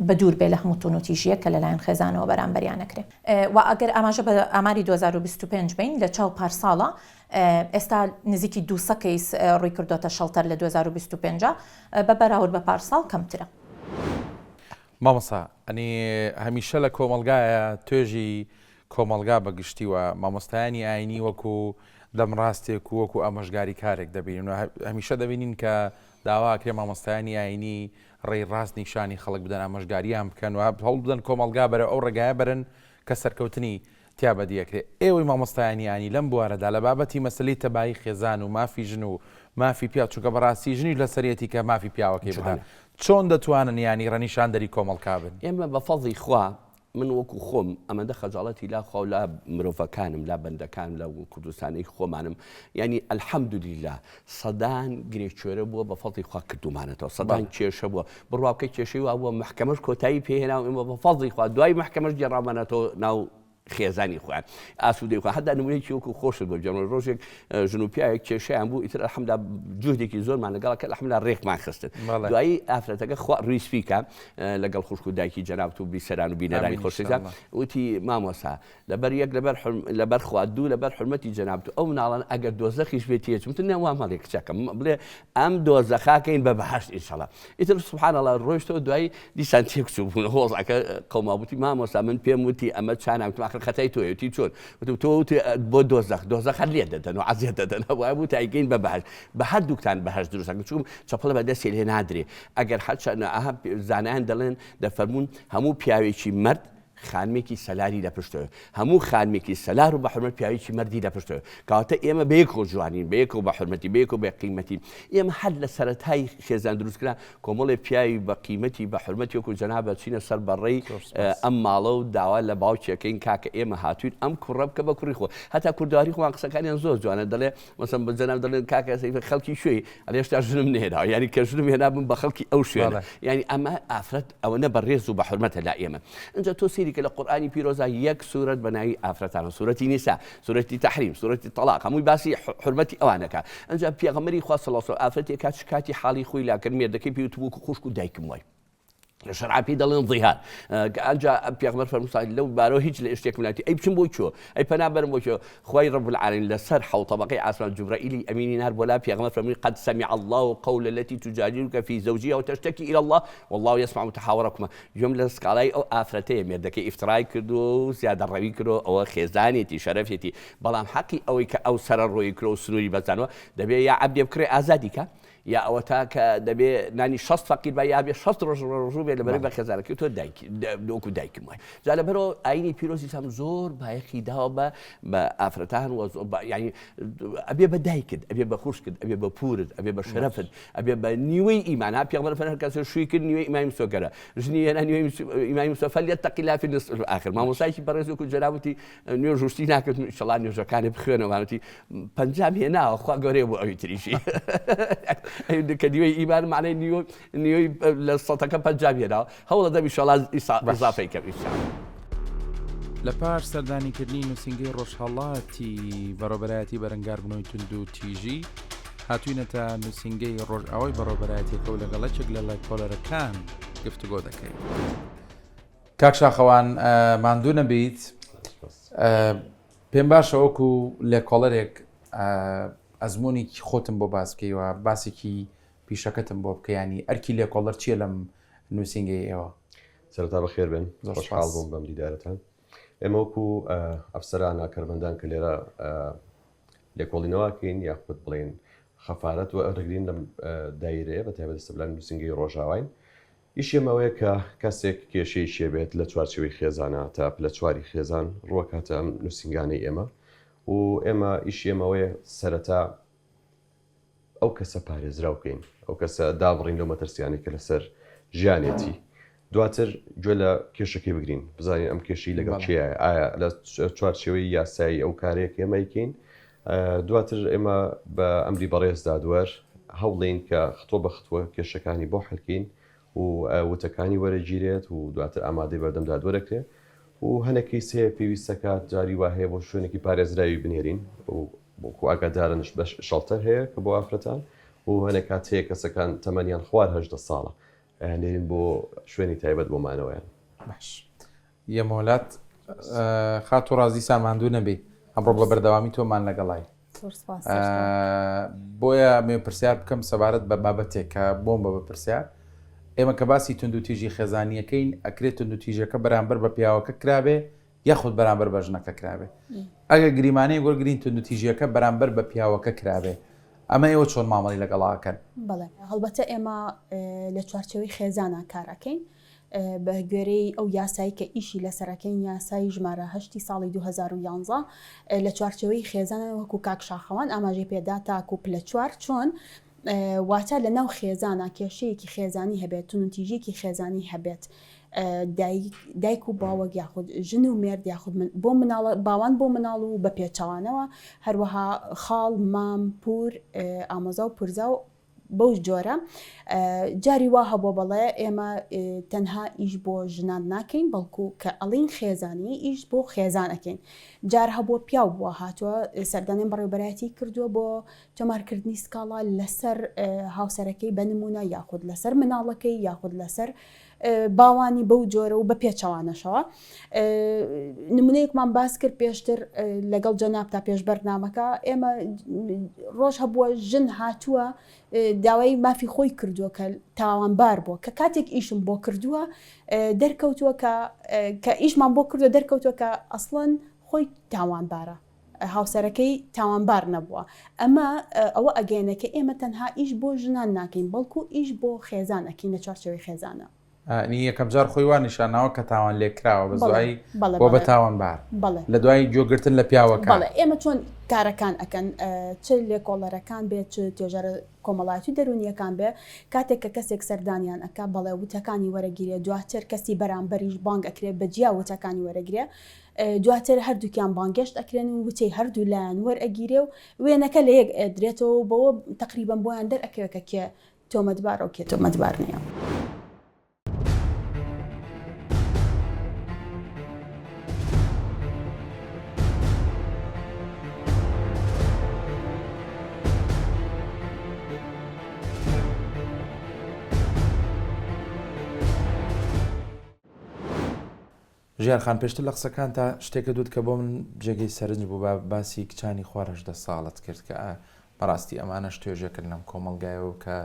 بەدوور بێ لە هەموو توونوتیژییەک کە لەلایەن خێزانەوە بەرامبەریان ئەکرێ. وە ئەگەر ئاماژە بە ئاماری 2025 بەین لە چاو پارساڵا ئێستا نزیکی 200 کەیس ڕووی کردۆتە شەڵتەر لە 2025 بە بەراورد بە پارساڵ کەمترە. مامۆستا ئەنی هەمیشە لە کۆمەڵگایە توێژی کۆمەڵگا بە گشتی و مامۆستایانی ئاینی وەکو دەمڕاستێک و وەکو ئامۆژگاری کارێک دەبینن و هەمیشە دەبینین کە داواکرێ مامۆستایانی ئاینی ڕێی ڕاست نیشانی خەڵک بدەن ئامۆژگاریان بکەن و هەوڵ بدەن کۆمەڵگا بەرەو ئەو ڕێگایە بەرن کە سەرکەوتنی تیا بەدی ئەکرێ. ئێوەی مامۆستایانی ئاینی لەم بوارەدا لە بابەتی مەسەلەی تەبایی خێزان و مافی ژن و مافی پیاو چونکە بەڕاستی ژنیش لەسەریەتی کە مافی پیاوەکەی بدا چۆن دەتوانن یانی ڕێنیشاندەری کۆمەڵکا بن؟ ئێمە بە فەزڵی خوا من وەکو خۆم ئەمەندە خەجاڵەتی لا خوا و لا مرۆڤەکانم لا بەندەکانم لا کوردستانەی خۆمانم یانی الحمدللە سەدان گرێ کوێرە بووە بە فەزڵی خوا کردومانەتەوە سەدان کێشە بووە بڕوا بکە کێشەی وا بووە مەحکەمەش کۆتایی پێهێنا و ئێمە بە فەزڵی خوا دوای مەحکەمەش گێڕاومانەتەوە ناو. خێزانی خۆیان ئاسوودەی خۆیان هەتا نمونەیەکی وەکو خۆشت بۆ بگێڕمەوە ڕۆژێک ژن و پیاوێک کێشەیان بوو ئیتر الحمدلله جوهدێکی زۆرمان لەگەڵ کە الحمدلله ڕێکمان خستن دوایی ئافرەتەکە خوا ڕووی سپی کە لەگەڵ خوشک و دایکی جەنابت و بیسەران و بینەرانی خۆشەویستان وتی مامۆستا لەبەر یەک لەبەر لەبەر خوا دوو لەبەر حرمەتی جەنابت و ئەو مناڵان ئەگەر دۆزەخیش بێت تێچ وتم نە وا مەڵێ کچەکەم بڵێ ئەم دۆزەخاکەین بە بەهەشت ئینشەڵا ئیتر سبحان الله ڕۆیشتەوە دوایی دیسان تێک چوو بوون هۆزەکە قەوما وتی مامۆستا من پێم وتی ئەمە چانە وتم ئاخر خەتای تۆیە وتی چۆن وتم تۆ وتی بۆ دۆزەخ دۆزەخ هەر لێ دەدەن و عەزیەت دەدەن وای بوو تایگەین بە بەهەشت بە هەردووکتان بەهەشت دروست ئەکەن چونکە چەپڵە بە دەستی لێ نادرێ ئەگەر هەرچەندە ئەها زانایان دەڵێن دەفەرموون هەموو پیاوێکی مەرد خانمێکی سەلاری لە پشتەوە هەموو خانمێکی سەلار و بە حورمەت پیاوێکی مەردی لە پشتەوە کەواتە ئێمە بەیەکەوە جوانین بەیەکەوە بە حورمەتی بەیەکەوە بە قیمەتی ئێمە هەر لە سەرەتای خێزان دروستکرا کۆمەڵێ پیاوی بە قیمەتی بە حورمەتی وەکو جەنابە چینە سەر بەڕێی ئەم ماڵە و داوا لە باوکێکەین کاکە ئێمە هاتوین ئەم کوڕە بکە بە کوڕی خۆ هەتا کوردەواری خۆمان قسەکانیان زۆر جوانە دەڵێ مەسەن بە جەناب دەڵێن کاکە سەیفە خەڵکی شوێی ئەڵێ هێشتا ژنم نەهێناوە یانی کە ژنم هێنا بم بە خەڵکی ئەو شوێنە یانی ئەمە ئافرەت ئەوەنە بە ڕێز و بە حورمەتە لا ئێمە ئینجا تۆ سەیری کە لە قورئانی پیرۆزا یەک سورەت بە ناوی ئافرەتانە سورەتی نیسا سورەتی تەحریم سورەتی تەڵاق هەمووی باسی حورمەتی ئەوانەکە ئینجا پێغەمبەری خوا صلی الله علیه و ئافرەتێک کات شکاتی حاڵی خۆی لا کرد مێردەکەی پێی وتبوو وەکو خوشک و دایکم وای لە شەرعا پێی دەڵێن ظیهار ئەنجا پێغەمبەر فەرمووی لەو بارەوە هیچ لە شتێکم ناتی ئەی بچم بۆ کوێ ئەی پەنا بەرم بۆ کوێ خوای رب العالمین لەسەر حەوت طبقەی ئاسمان جوبرائیلی ئەمینی نار بۆ لا پێغەمبەر فەرمووی قد سمع الله قول التي تجادلك في زوجها وتشتكي الى الله والله يسمع تحاوركما گوێم لە سکاڵای ئەو ئافرەتەیە مێردەکەی ئیفترای کردووە و زیادەڕەوی کردووە ئەوە خێزانێتی شەرەفێتی بەڵام حەقی ئەوەی کە ئەو سەرەڕۆیی کردووە و سنووری بەزاندووە دەبێ یا عەبدێ بکڕێ ئازادی کا یا ئەوەتا کە دەبێ نانی 6 فەقیر بە یا بێ 6 ڕۆژ ڕۆژوو بێ لەبەرەی بە خێزانەکەی تۆ دایکی وەکو دایکم وای جا لەبەرەوە ئاینی پیرۆزی ئیسلام زۆر بایەخی داوە بە بە ئافرەتان و یعنی ئەبێ بە دایکت ئەبێ بە خوشکت ئەبێ بە پورت ئەبێ بە شەرەفت ئەبێ بە نیوەی ئیمان ها پێغەمبەر فەرمووی هەر کەسێ شووی کرد نیوەی ئیمانی مسۆگەرە ژنی هێنا نیوەی ئیمانی مسۆ فلیتق الله في النصف الآخر مامۆستایەکی بەڕێز وەکو جەناب وتی نوێژ و شتی ناکرد ئیشەڵا نوێژەکانی بخوێنەوە وتی پەنجام هێناوە خوا گەورەیە بۆ ئەوی تریشی کە نیوەی ئیمان معنای نیوە نیوەی لە سەتەکە پەنجام هێناوە هەوڵە دەم ئیشەڵا ئیزافەی کەم ئیشەڵا. لە پاش سەردانیکردنی نووسینگەی ڕۆژهەڵاتی بەڕێوەبەرایەتی بەرەنگاربوونەوەی توندوتیژی، هاتووینەتە نووسینگەی ڕۆژئاوای بەڕێوەبەرایەتیەکە و لەگەڵ یەکێک لە ڵێکۆڵەرەکان گفتوگۆ دەکەین. کاک شاخەوان ماندوو نەبیت پێم باشە وەکو لێکۆڵەرێک ئەزمموونێکی خۆتم بۆ باس بکەی و باسێکی پیشەکەتم بۆ بکە ینی ئەرکی لێکۆڵەر چییە لەم نووسینگەی ئێوە؟ سەرەتا بەخێر بێن خۆشحاڵ بووم بەم دیدارەتان ئێمە وەکو ئەفسەران کەرمەندان کە لێرە لێکۆڵینەوەکەین یاخود بڵێن خەفارەت و ئەرگرین لەم دایرەیە بە تایبەت سبلان نووسنگەی ڕۆژاواین ئیشی ئێمە ئەوەیە کە کەسێک کێشەیەکی هەبێت لە چوارچێوەی خێزانا تا پلە چواری خێزان ڕووەکاتە ئەم نووسینگانەی ئێمە و ئێمە ئیشی ئێمە ئەوەیە سەرەتا ئەو کەسە پارێزراو کەین ئەو کەسە دابڕین لەو مەترسیانەی کە لەسەر ژیانێتی دواتر گوێ لە کێشەکەی بگرین بزانین ئەم کێشەی لەگەڵ کێیە ئایا لە چوارچێوەی یاسایی ئەو کارەیە کە ئێمە ئەیکەین دواتر ئێمە بە ئەمری بەڕێز دادوەر هەوڵین کە ختوە بە ختوە کێشەکانی بۆ حلکەین و وتەکانی وەرەگیرێت و دواتر ئامادەی بەردەم دادوەرەکرێ و هەنێک کەیس هەیە پێویستەکات جاری وا هەیە بۆ شوێنێکی پارێزراوی بنێرین و وەکو ئاگادارنش بەش shelter هەیە کە بۆ ئافرەتان و هەنێک کات هەیە کەسەکان تەمەنیان خوار 18 ساڵە ئەیاننێرین بۆ شوێنی تایبەت بۆ مانەوەیان. باش یەمۆلات خاتوو ڕازی سان ماندوو نەبی ئەمڕۆ بە بەردەوامی تۆمان لەگەڵای بۆیە مێ پرسیار بکەم سەبارەت بە بابەتێک کە بۆم بە بە پرسیار ئێمە کە باسی توندوتیژی خێزانیەکەین ئەکرێت توندوتیژەکە بەرامبەر بە پیاوەکە کرابێ یاخود بەرامبەر بە ژنەکە کرابێ ئەگەر گریمانەیەک وەرگرین توندوتیژیەکە بەرامبەر بە پیاوەکە کرابێ ئەمە ئێوە چۆن مامەڵی لەگەڵا ئەکەن؟ بەڵێ هەڵبەتە ئێمە لە چوارچێوەی خێزانا کار ئەکەین بە گوێرەی ئەو یاسایی کە ئیشی لەسەرەکەین یاسای ژمارە هەشتی ساڵی 2011 لە چوارچێوەی خێزانە وەکو کاک شاخەوان ئاماژەی پێدا تاکو پلە چوار چۆن واتە لە ناو خێزانا کێشەیەکی خێزانی هەبێت، توندوتیژیەکی خێزانی هەبێت، دایک و باوەک یاخود ژن و مێرد یاخود بۆ مناڵ باوان بۆ مناڵ و بە پێچەوانەوە، هەروەها خاڵ، مام، پور، ئامۆزا و پورزا و. بەو جۆرە جاری وا هەبووە بەڵێ ئێمە تەنها ئیش بۆ ژنان ناکەین بەڵکو کە ئەڵین خێزانی ئیش بۆ خێزان ئەکەین جار هەبووە پیاو بووە هاتووە سەردانیان بەڕێوبەرایەتی کردووە بۆ تۆمارکردنی سکاڵا لەسەر هاوسەرەکەی بە نمونە یاخود لەسەر مناڵەکەی یاخود لەسەر باوانی بەو جۆرە و بە پێچەوانەشەوە نمونەیەکمان باس کرد پێشتر لەگەڵ جەناب تا پێش بەرنامەکە ئێمە ڕۆژ هەبووە ژن هاتووە داوای مافی خۆی کردووە کە تاوانبار بووە کە کاتێک ئیشم بۆ کردووە دەرکەوتووە کە کە ئیشمان بۆ کردووە دەرکەوتووە کە ئەسڵەن خۆی تاوانبارە هاوسەرەکەی تاوانبار نەبووە ئەمە ئەوە ئەگەیەنێ کە ئێمە تەنها ئیش بۆ ژنان ناکەین بەڵکو ئیش بۆ خێزان ئەکەین لە چوارچێوەی خێزانە. یانی یەکەم جار خۆی وا نیشان ناوە کە تاوان لێکراوە بەس بەڵێ دوایی بەڵێ بووە بە بەڵێ تاوانبار بەڵێ. لە دوای گوێگرتن لە پیاوەکان. بەڵێ ئێمە چۆن کارەکان ئەکەن چ لێکۆڵەرەکان بێ چ توێژەرە کۆمەڵایەتی و دەروونییەکان بێ کاتێک کە کەسێک سەردانیان ئەکا بەڵێ وتەکانی وەرەگیرێ دواتر کەسی بەرامبەریش بانگ ئەکرێ بە جیا وتەکانی وەرەگرێ دواتر هەردووکیان بانگێشت ئەکرێن و وتەی هەردوو لایان وەرئەگیرێ و وێنەکە لە یەک ئەدرێتەوە و بەوە تەقریبەن بۆیان دەرئەکەوێ کە کێ تۆمەتبارە و کێ تۆمەتبار نییە. ژیار خان پێشتر لە قسەکانتا شتێکت وت کە بۆ من جێگەی سەرنج بوو با باسی کچانی خوار 18 ساڵت کرد کە بەڕاستی ئەمانەش توێژێکن لەم کۆمەڵگایەوە کە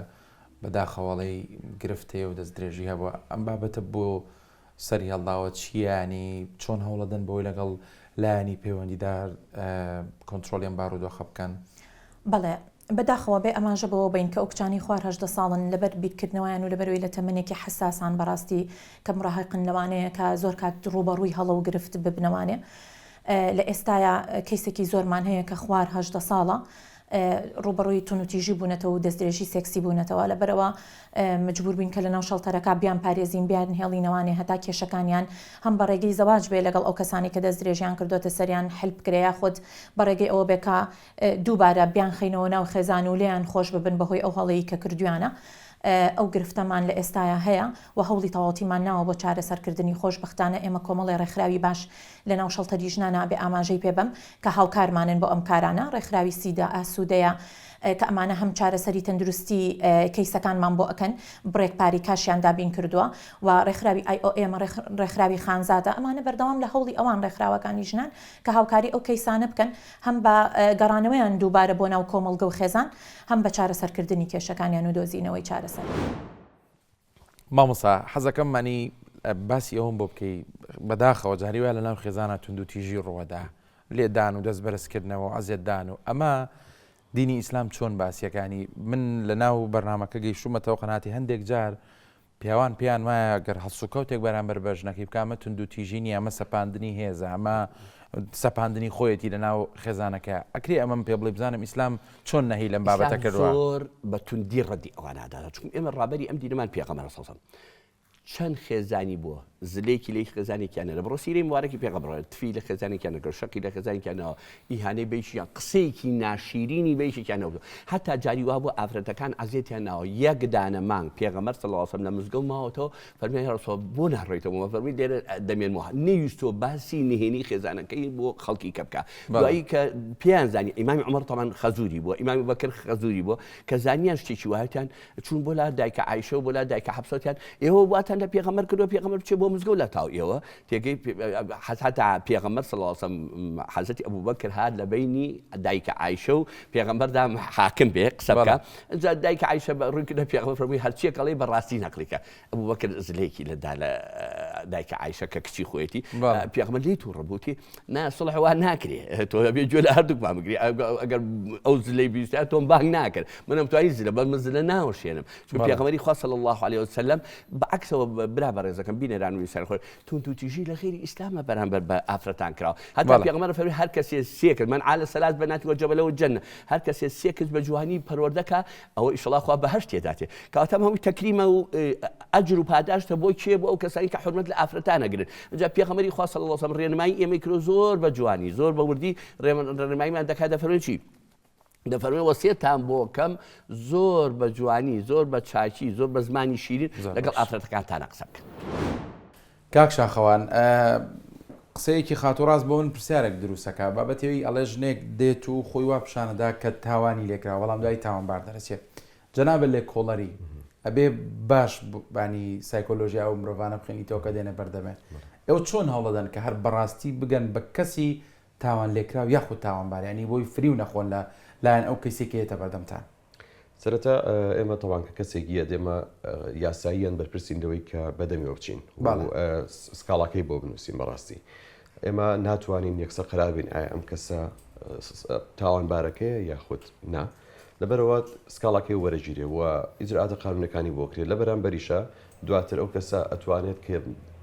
بەداخەوەڵی گرفت هەیە و دەستدرێژی هەبووە ئەم بابەتە بۆ سەری هەڵداوە چییە ینی چۆن هەوڵەدەن بۆی لەگەڵ لایەنی پەیوەندیدار کۆنترۆڵی ئەم بارودۆخە بکەن؟ بەڵێ بەداخەوە بێ ئاماژە بەوە بەین کە ئەو کچانەی خوار 18 ساڵن لەبەر بیرکردنەوەیان و لەبەرئەوەی لە تەمەنێکی حەساسان بەڕاستی کە مراهقن لەوانەیە کە زۆر کات ڕووبەڕووی هەڵە و گرفت ببنەوانێ لە ئێستایا کەیسێکی زۆرمان هەیە کە خوار 18 ساڵە ڕووبەڕووی توندوتیژی بوونەتەوە و دەستدرێژی سێکسی بوونەتەوە لەبەرئەوە مجبور بووین کە لەناو شەڵتەرەکە بیانپارێزین بیانهێڵینەوانێ هەتا کێشەکانیان هەم بە ڕێگەی زەواج بێ لەگەڵ ئەو کەسانەی کە دەستدرێژیان کردۆتە سەریان حل بکرێ یاخود بە ڕێگەی ئەوە بێ کە دووبارە بیانخەینەوە ناو خێزان و لێیان خۆش ببن بەهۆی ئەو هەڵەی کە کردویانە ئەو گرفتەمان لە ئێستایا هەیە و هەوڵی تەواوتیمان ناوە بۆ چارەسەرکردنی خۆشبەختانە ئێمە کۆمەڵێ ڕێکخراوی باش لە ناو شەڵتەری ژنانا بێ ئاماژەی پێ بەم کە هاوکارمانن بۆ ئەم کارانە ڕێکخراوی سیدا ئاسوودەیە کە ئەمانە هەم چارەسەری تەندروستی کەیسەکانمان بۆ ئەکەن بڕێک پارەی کاشیان دابین کردووە و ڕێکخراوی ئای ئۆ ئێم ڕێکخراوی خانزادە ئەمانە بەردەوام لە هەوڵی ئەوان ڕێکخراوەکانی ژنان کە هاوکاری ئەو کەیسانە بکەن هەم بە گەڕانەوەیان دووبارە بۆ ناو کۆمەڵگە و خێزان، هەم بە چارەسەرکردنی کێشەکانیان و دۆزینەوەی چارەسەر. مامۆستا حەزەکەم مانی باسی ئەوەم بۆ بکەی بەداخەوە جاری وایە لەناو خێزانە توندوتیژی ڕووەدا لێدان و دەست بەرزکردنەوە و عەزێتدان و ئەمە دینی ئیسلام چۆن باسیەکانی من لەناو بەرنامەکە گەیشتومەتەوە قەناتی هەندێک جار پیاوان پێیان وایە گەر هەڵسوکەوتێک بەرامبەر بە ژنەکەی بکا ئەمە توندوتیژی نییە، ئەمە سەپاندنی هێزە، ئەمە سەپاندنی خۆیەتی لەناو خێزانەکەیا. ئەکرێ ئەمەم پێ بڵێی بزانم ئیسلام چۆن نەهی لەم بابەتە ئیسلام کردووە؟ زۆر بە توندی ڕەدی ئەوانە ئەدات، چونکە ئێمە ڕابەری ئەم دینەمان پێغەمبەرە صلی اللە علیە وسلم. چەند خێزانی بووە زلێکی لێی خێزانێکیان نەدا بڕۆ سیرەی موبارەکی پێغەمبەر تفی لە خێزانێکیان نەکرد شەقی لە خێزانێکیان ناوە ئیهانەی بەیشیان قسەیەکی ناشیرینی بەیشێکیان نەوتوە هەتا جاری وا بوو ئافرەتەکان عەزێتیان ناوە یەک دانە مانگ پێغەمبەر صلی اللە علیه وسلم لە مزگەوت ماوەتەوە فەرمیان یا رسول بۆ ناڕۆیتەوە بۆ فەرمی لێرە دەمێنمەوە نەیویستووە باسی نهێنی خێزانەکەی بۆ خەڵکی کە بکا دوایی کە پێیان زانی ئیمامی عومەر تەبعەن خەزوری بووە ئیمامی بەکر خەزوری بووە کە زانیان شتێکی وایتان چوون بۆ لا دایکە عایشە و بۆ لا دایکە حەفسە وتیان ئێوە واتان لە پێغەمبەر کردووە پێغەمبەر بچێ بۆ مزگەوت لە تاو ئێوە تێگەی حەتا پێغەمبەر صلی الله علیه وسلم حەزرەتی ئەبوبەکر هات لە بینی دایکە عایشە و پێغەمبەردا حاکم بێ قسە بکە ئینجا دایکە عایشە بە ڕووی کردە پێغەمبەر فەرمووی هەرچیەک ئەڵێی بە ڕاستی نەقلی کە ئەبوبەکر زلێکی لە دا لە دایکە عایشە کە کچی خۆیەتی پێغەمبەر لێی تووڕە بوو وتی نا سڵح وا ناکرێ تۆ ئەبێ گوێ لە هەردووکمان بگری ئەگەر ئەو زلەی بیستە تۆم بانگ ناکرد منم توانی زلە بەس من زلە ناوەشێنم چون پێغەمبەری خوا صلی الله علیه وسلم بەعکسەوە برا بەڕێزەکەم بینەران و بیسەر خۆی توندوتیژی لە غیری ئیسلامە بەرامبەر بە ئافرەتان کراوە هەتا پێغەمبەر فەرمی هەر کەسێ سێ کرد من عال ثلاث بنات وجب له الجنة هەر کەسێ سێ کچ بە جوانی پەروەردەکا ئەوە ئیشەڵا خوا بەهەشت تێداتێ کەواتە ئەمە هەمووی تەکریمە و ئەجر و پاداشتە بۆ کێ بۆ ئەو کەسانی کە حورمەت لە ئافرەتان ئەگرن ئینجا پێغەمبەری خوا صلی اللە علیه وسلم ڕێنمایی ئێمەی کردووە زۆر بە جوانی زۆر بە وردی ڕێنماییمان دەکات دەفەرموێ چی؟ دەفەرمێ وەسیەتان بۆ کەم زۆر بە جوانی زۆر بە چاکی زۆر بە زمانی شیرین لەگەڵ ئافرەتەکانتانە قسە بکەن. کاک شاخەوان قسەیەکی خاتوو ڕاست بۆ من پرسیارێک دروستەکا بابەتەوەی ئەڵێ ژنێک دێت و خۆی وا پیشانەدا کە تاوانی لێکرا بەڵام دوای تاوانبار دەرەچێت جەنابە لێکۆڵەری ئەبێ باش بانی سایکۆلۆژیا ئەو مرۆڤانە بخێنیتەوە کە دێنە بەردەمێ ئێوە چۆن هەوڵەدەن کە هەر بەڕاستی بگەن بە کەسی تاوانلێکراو یاخود تاوانبار یانی بۆی فریو نەخۆن لە لایەن ئەو کەیسەی کە یەتە بەردەمتان. سەرەتا ئێمە تەبان کە کەسێک یەت ئێمە یاساییان بەرپرسین لەوەی کە بەدەمیەوە بچین و سکاڵاکەی بۆ بنووسین بەڕاستی ئێمە ناتوانین یەکسەر قەرار بین ئایا ئەم کەسە تاوانبارەکەیە یاخود نا لەبەرەوە سکاڵاکەی وەرەگیرێ و ئیجرئاتە قانونەکانی بۆ کرێت لە بەرامبەریشە دواتر ئەو کەسە ئەتوانێت کە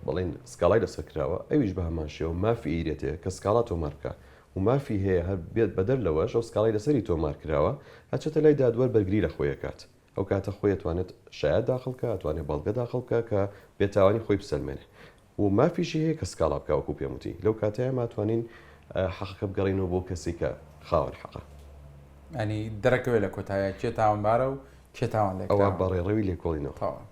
بڵێن سکاڵای لەسەر کراوە ئەویش بە هەمان شێوە مافی ئیرێتێ کە سکاڵا تۆمار بکا و مافی هەیە هەر بێت بەدەر لەوەش ئەو سکاڵای لەسەری تۆمار کراوە ئەچێتە لای دادوەر بەرگری لە خۆی ئەکات ئەو کاتە خۆی ئەتوانێت شایەت داخڵ کا ئەتوانێت بەڵگە داخڵ بکا کە بێتاوانی خۆی بسەلمێنێ و مافیشی هەیە کە سکاڵا بکا وەکو پێم وتی لەو کاتەیە ئێمە ئەتوانین حەقەکە بگەڕێینەوە بۆ کەسێک کە خاوەن حەقە. یانی دەرەکەوێت لە کۆتاییا کێ تاوانبارە و کێ تاوان لێکراوە. ئەوە بە ڕێڕەوی لێکۆڵینەوە. تەواو.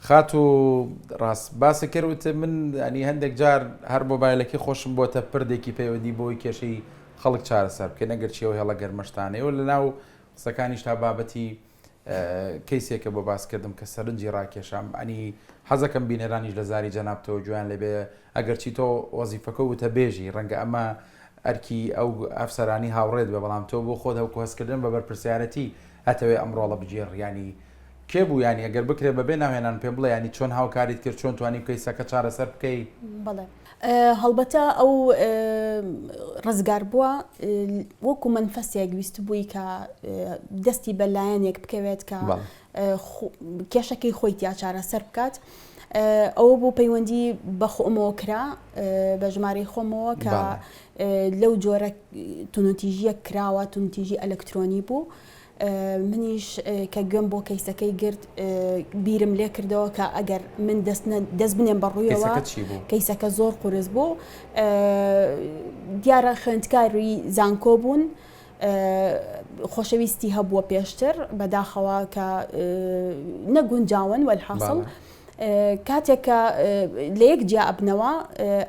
خاتوو ڕاست باست کرد وت من ینی هەندێک جار هەر مۆبایلەکەی خۆشم بۆتە پردێکی پەیوەندی بۆی کێشەی خەڵک چارەسەر بکەین ئەگەر چی ئەو هێڵە گەرمەشتانەیە و لەناو قسەکانیشتا بابەتی کەیسێکە بۆ باس کردم کە سەرنجی ڕاکێشام ئەنی حەزەکەم بینەرانیش لە زاری جەنابتەوە گوێیان لێبێ ئەگەرچی تۆ وەزیفەکە وتەبێژی ڕەنگە ئەمە ئەرکی ئەو ئەفسەرانی هاوڕێت بێ بەڵام تۆ بۆ خۆت هەوکو هەستکردن بە بەرپرسیارەتی ئەتەوێ ئەم ڕۆڵە بگێڕی یانی کێ بوو یانی ئەگەر بکرێ بەبێ ناوهێنان پێم بڵێ یانی چۆن هاوکاریت کرد چۆن توانی کەیسەکە چارەسەر بکەی؟ بەڵێ هەڵبەتە ئەو ڕزگاربووە وەکو مەنفەسێک ویستبووی کە دەستی بە لایەنێک بکەوێت کە کێشەکەی خۆی تیا چارەسەر بکات. ئەوە بۆ پەیوەندی بە خۆمەوە کرا بە ژمارەی خۆمەوە کە لەو جۆرە تونوتیژیە کراوە تونتیژی ئەلکترۆنی بوو. منیش کە گوێم بۆ کەیسەکەی گرت بیرم لێ کردەوە کە ئەگەر من دەست بنێم بە ڕوویەوە کەیسەکە زۆر قورس بوو دیارە خوێندکاری زانکۆ بوون خۆشەویستی هەبووە پێشتر بەداخەوە کە نەگونجاون وەلحاصل کاتێک کە لە یەک جیا ئەبنەوە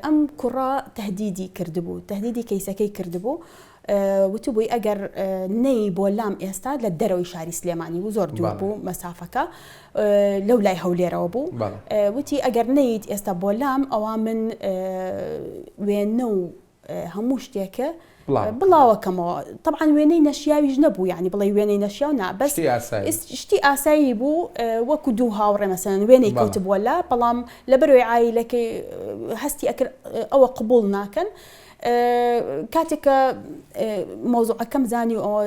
ئەم کوڕە تهدیدی کردبوو تهدیدی کەیسەکەی کردبوو وتبووی ئەگەر نەیی بۆ لام ئێستا لە دەرەوەی شاری سلێمانی بوو زۆر دوور بوو مەسافەکە لەو لای هەولێرەوە بوو وتی ئەگەر نەیت ئێستا بۆ لام ئەوە من وێنە و هەموو شتێکە بڵاوەکەمەوە طبعا وێنەی نەشیاویش نەبوو یعنی بڵێ وێنەی نەشیاو نا بەس شتی ئاسایی بوو وەکو دوو هاوڕێ مەسەن وێنەی کەوتبووە لا بەڵام لەبەرەوەی عایلەکەی هەستی ئەکرد ئەوە قبوڵ ناکەن کاتێک کە مەوزوعەکەم زانی و ئەوە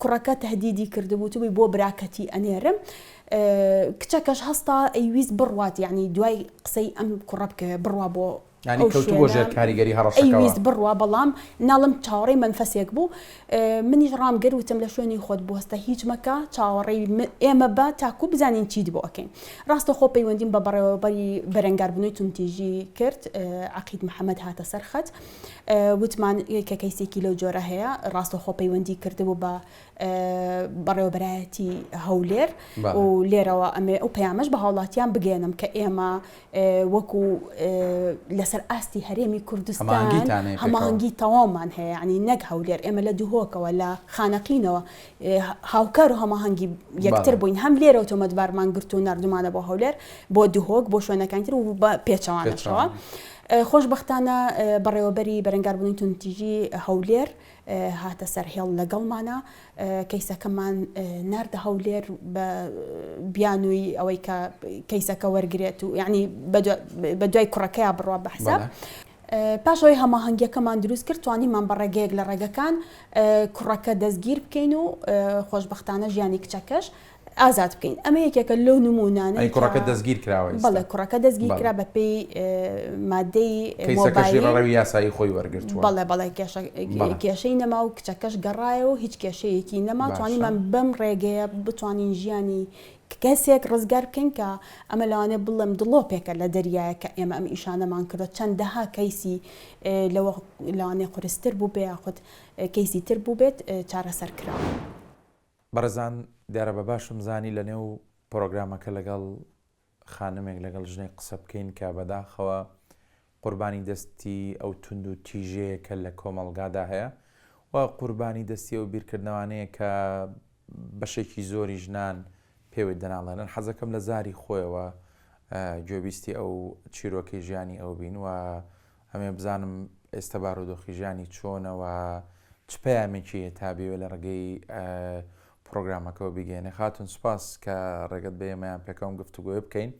کوڕەکە تهدیدی کردبوو وتبووی بۆ براکەتی ئەنێرم کچەکەش هەستا ئەیویست بڕوات یعنی دوای قسەی ئەم کوڕە بکەوێ بڕوا بۆ یعنی کەوتبووە ژێر کاریگەری هەڕەشەکەوە ئەیویست بڕوا بەڵام ناڵم چاوەڕێی مەنفەسێک بوو منیش ڕامگرت وتم لە شوێنی خۆت بوەستە هیچ مەکە چاوەڕێی ئێمە بە تاکو بزانین چیت بۆ ئەکەین ڕاستەوخۆ پەیوەندیم بە بەڕێوەبەری بەرەنگاربوونەوەی توندتیژی کرد، عەقید محەمەد هاتە سەر خەت، وتمان کە کەیسێکی لەو جۆرە هەیە، ڕاستەوخۆ پەیوەندی کردبوو بە بەڕێوەبەرایەتی هەولێر و لێرەوە ئەمێ ئەو پەیامەش بە هاوڵاتیان بگەیەنم کە ئێمە وەکو لەسەر ئاستی هەرێمی کوردستان هەماهەنگی تەواومان هەیە، یانی نەک هەولێر ئێمە لە دهۆکەوە لە خانەقینەوە هاوکار و هەماهەنگی یەکتر بووین هەم لێرەوە تۆمەتبارمان گرت و ناردومانە بۆ هەولێر بۆ دهۆک بۆ شوێنەکانی تر و بە پێچەوانەشەوە. خۆشبەختانە بەڕێوەبەری بەرەنگاربوونەوەی توندوتیژی هەولێر هاتە سەر هێڵ لەگەڵمانە کەیسەکەمان ناردە هەولێر بە بیانووی ئەوەی کە کەیسەکە وەرگێت و یعنی بە دوای کوڕەکەیا بڕوا بە حساب. پاش ئەوەی هەماهەنگیەکەمان دروست کرد توانیمان بە ڕێگەیەک لە ڕێگەکان کوڕەکە دەستگیر بکەین و خۆشبەختانە ژیانی کچەکەش ئازاد بکەین ئەمە یەکێکە لەو نمونانەی ئەی کوڕەکە دەستگیر کراوە ئیستا؟ بەڵێ کوڕەکە دەستگیر کرا بە پێی مادەی کەیسەکەشی ڕەڕەوی یاسایی خۆی وەرگرتووە. بەڵێ بەڵێ کێشە کێشەی نەما و کچەکەش گەڕایەوە و هیچ کێشەیەکی نەما توانیمان بەم ڕێگەیە بتوانین ژیانی. کەسێک ڕزگار بکەین کە ئەمە لەوانەیە بڵێم دڵۆپێکە لە دەریایە کە ئێمە ئەم ئیشانەمان کردوە چەندەها کەیسی لەوە لەوانەیە قورستر بووبێ یاخود کەیسی تر بووبێت چارەسەر کراوە. بەڕێزان دیارە بە باشم زانی لە نێو پرۆگرامەکە لەگەڵ خانمێک لەگەڵ ژنێک قسە بکەین کە بەداخەوە قوربانی دەستی ئەو توند و تیژەیە کە لە کۆمەڵگادا هەیە و قوربانی دەستی ئەو بیرکردنەوانەیە کە بەشێکی زۆری ژنان پێوەی دەناڵێنن حەزەکەم لە زاری خۆیەوە گوێبیستی ئەو چیرۆکەی ژیانی ئەو بین و ئەمێ بزانم ئێستا بارودۆخی ژیانی چۆنە و چ پەیامێکی هەیە تا بێوێ لە ڕێگەی پرۆگرامەکەەوە بیگەێنێ خاتون سوپاس کە ڕێگەت بە ئێمەیان پێکەوەم گفتوگۆی بکەین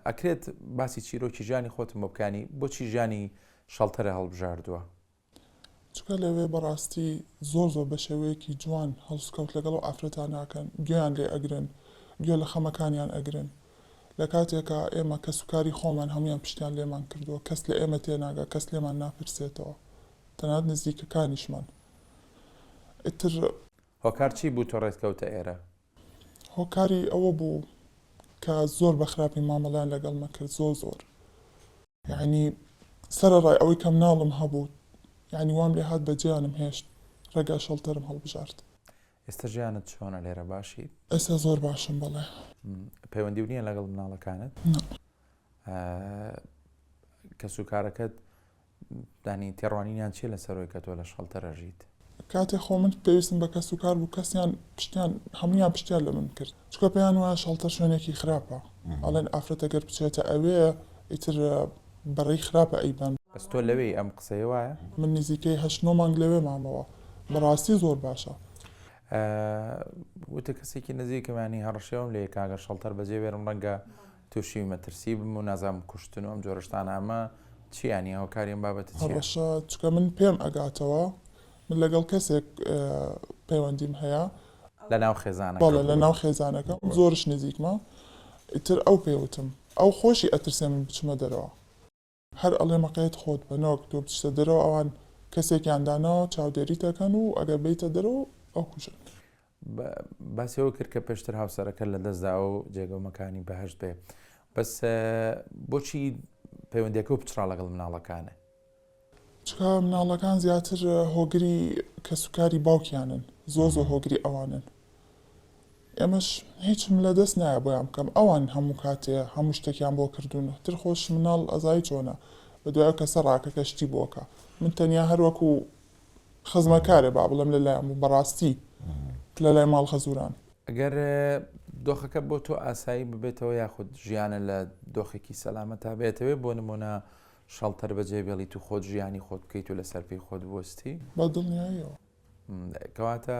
ئەکرێت باسی چیرۆکی ژیانی خۆتم بۆ بکانی بۆچی ژیانی شەڵتەرە هەڵبژاردووە؟ چونکە لەوێ بەڕاستی زۆر زۆر بە شێوەیەکی جوان هەڵسوکەوت لەگەڵ ئەو ئافرەتانە ئەکەن، گوێیان لێ ئەگرن، گوێ لە خەمەکانیان ئەگرن. لە کاتێکا ئێمە کەسوکاری خۆمان هەموویان پشتیان لێمان کردووە، کەس لە ئێمە تێناگا، کەس لێمان ناپرسێتەوە، تەنانەت نزیکەکانیشمان. ئیتر. هۆکار چی بوو تۆ ڕێت کەوتە ئێرە؟ هۆکاری ئەوە بوو کە زۆر بە خراپی مامەڵەیان لەگەڵمە کرد زۆر زۆر. یەعنی سەرەڕای ئەوەی کە مناڵم هەبوو یەعنی وام لێ هات بەجێیانم هێشت ڕێگای شەڵتەرم هەڵبژارد. ئێستا ژیانت چۆنە لێرە باشیت؟ ئێستا زۆر باشم بەڵێ. پەیوەندیو نییە لەگەڵ مناڵەکانت؟ نا. کەسوکارەکەت یانی تێڕوانینیان چیە لەسەر ئەوەی کە تۆ لە شەڵتەر ئەژیت؟ کاتێ خۆ من پێویستم بە کەس و کار بوو کەسیان پشتیان هەموویان پشتیان لە من کرد چونکە پێیان وایە شەڵتەر شوێنێکی خراپە ئەڵێن ئافرەت ئەگەر بچێتە ئەوێ ئیتر بە ڕێی خراپە ئەیبەن. بەس تۆ لەوێی ئەم قسەیە وایە؟ من نزیکەی هەشت نۆ مانگ لەوێ مامەوە بەڕاستی زۆر باشە. وتە کەسێکی نزیکم یانی هەڕەشەی ئەوم لێ کە ئەگەر شەڵتەر بەجێ بێرم ڕەنگە تووشی مەترسی بم و نازانم کوشتن و ئەم جۆرە شتانە ئەمە چییە یانی هۆکاری ئەم بابەتە چییە؟ هەڕەشە چونکە من پێم ئەگاتەوە من لەگەڵ کەسێک پەیوەندیم هەیە. لە ناو خێزانەکەت؟ بەڵێ لە ناو خێزانەکەم زۆرش نزیکمە ئیتر ئەو پێی وتم ئەو خۆشی ئەترسێ من بچمە دەرەوە. هەر ئەڵێ مقەیەت خۆت بە نەوەک تۆ بچیتە دەرەوە ئەوان کەسێکیان داناوە چاودێریت ئەکەن و ئەگەر بێیتە دەرەوە ئەوکوژن. باسی ئەوە کرد کە پێشتر هاوسەرەکە لە دەست داوە و جێگە و مەکانی بەهەشت بێ بەس بۆچی پەیوەندیەکە و پچڕا لەگەڵ مناڵەکانە؟ چونکە مناڵەکان زیاتر هۆگری کەسوکاری باوکیانن زۆر زۆر هۆگری ئەوانن ئێمەش هیچم لە دەست نایە بۆیان بکەم ئەوان هەموو کاتێ هەموو شتێکیان بۆ کردوون تر خۆش مناڵ ئەزای چۆنە بە دوای ئەو کەسە ڕاکە کە شتی بۆکە من تەنیا هەر وەکو خزمەکارێ با بڵێم لە لایان بوو بەڕاستی لە لای ماڵ خەزوران. گەر دۆخەکە بۆ تۆ ئاسایی ببێتەوە یاخود ژیانە لە دۆخێکی سەلامەتا بێتەوێ بۆ نمونە شەڵتەر بەجێ بێڵیت و خۆت ژیانی خۆت بکەیت و لەسەر پێی خۆت بوەستی؟ بە دڵنیاییەوە. کەواتە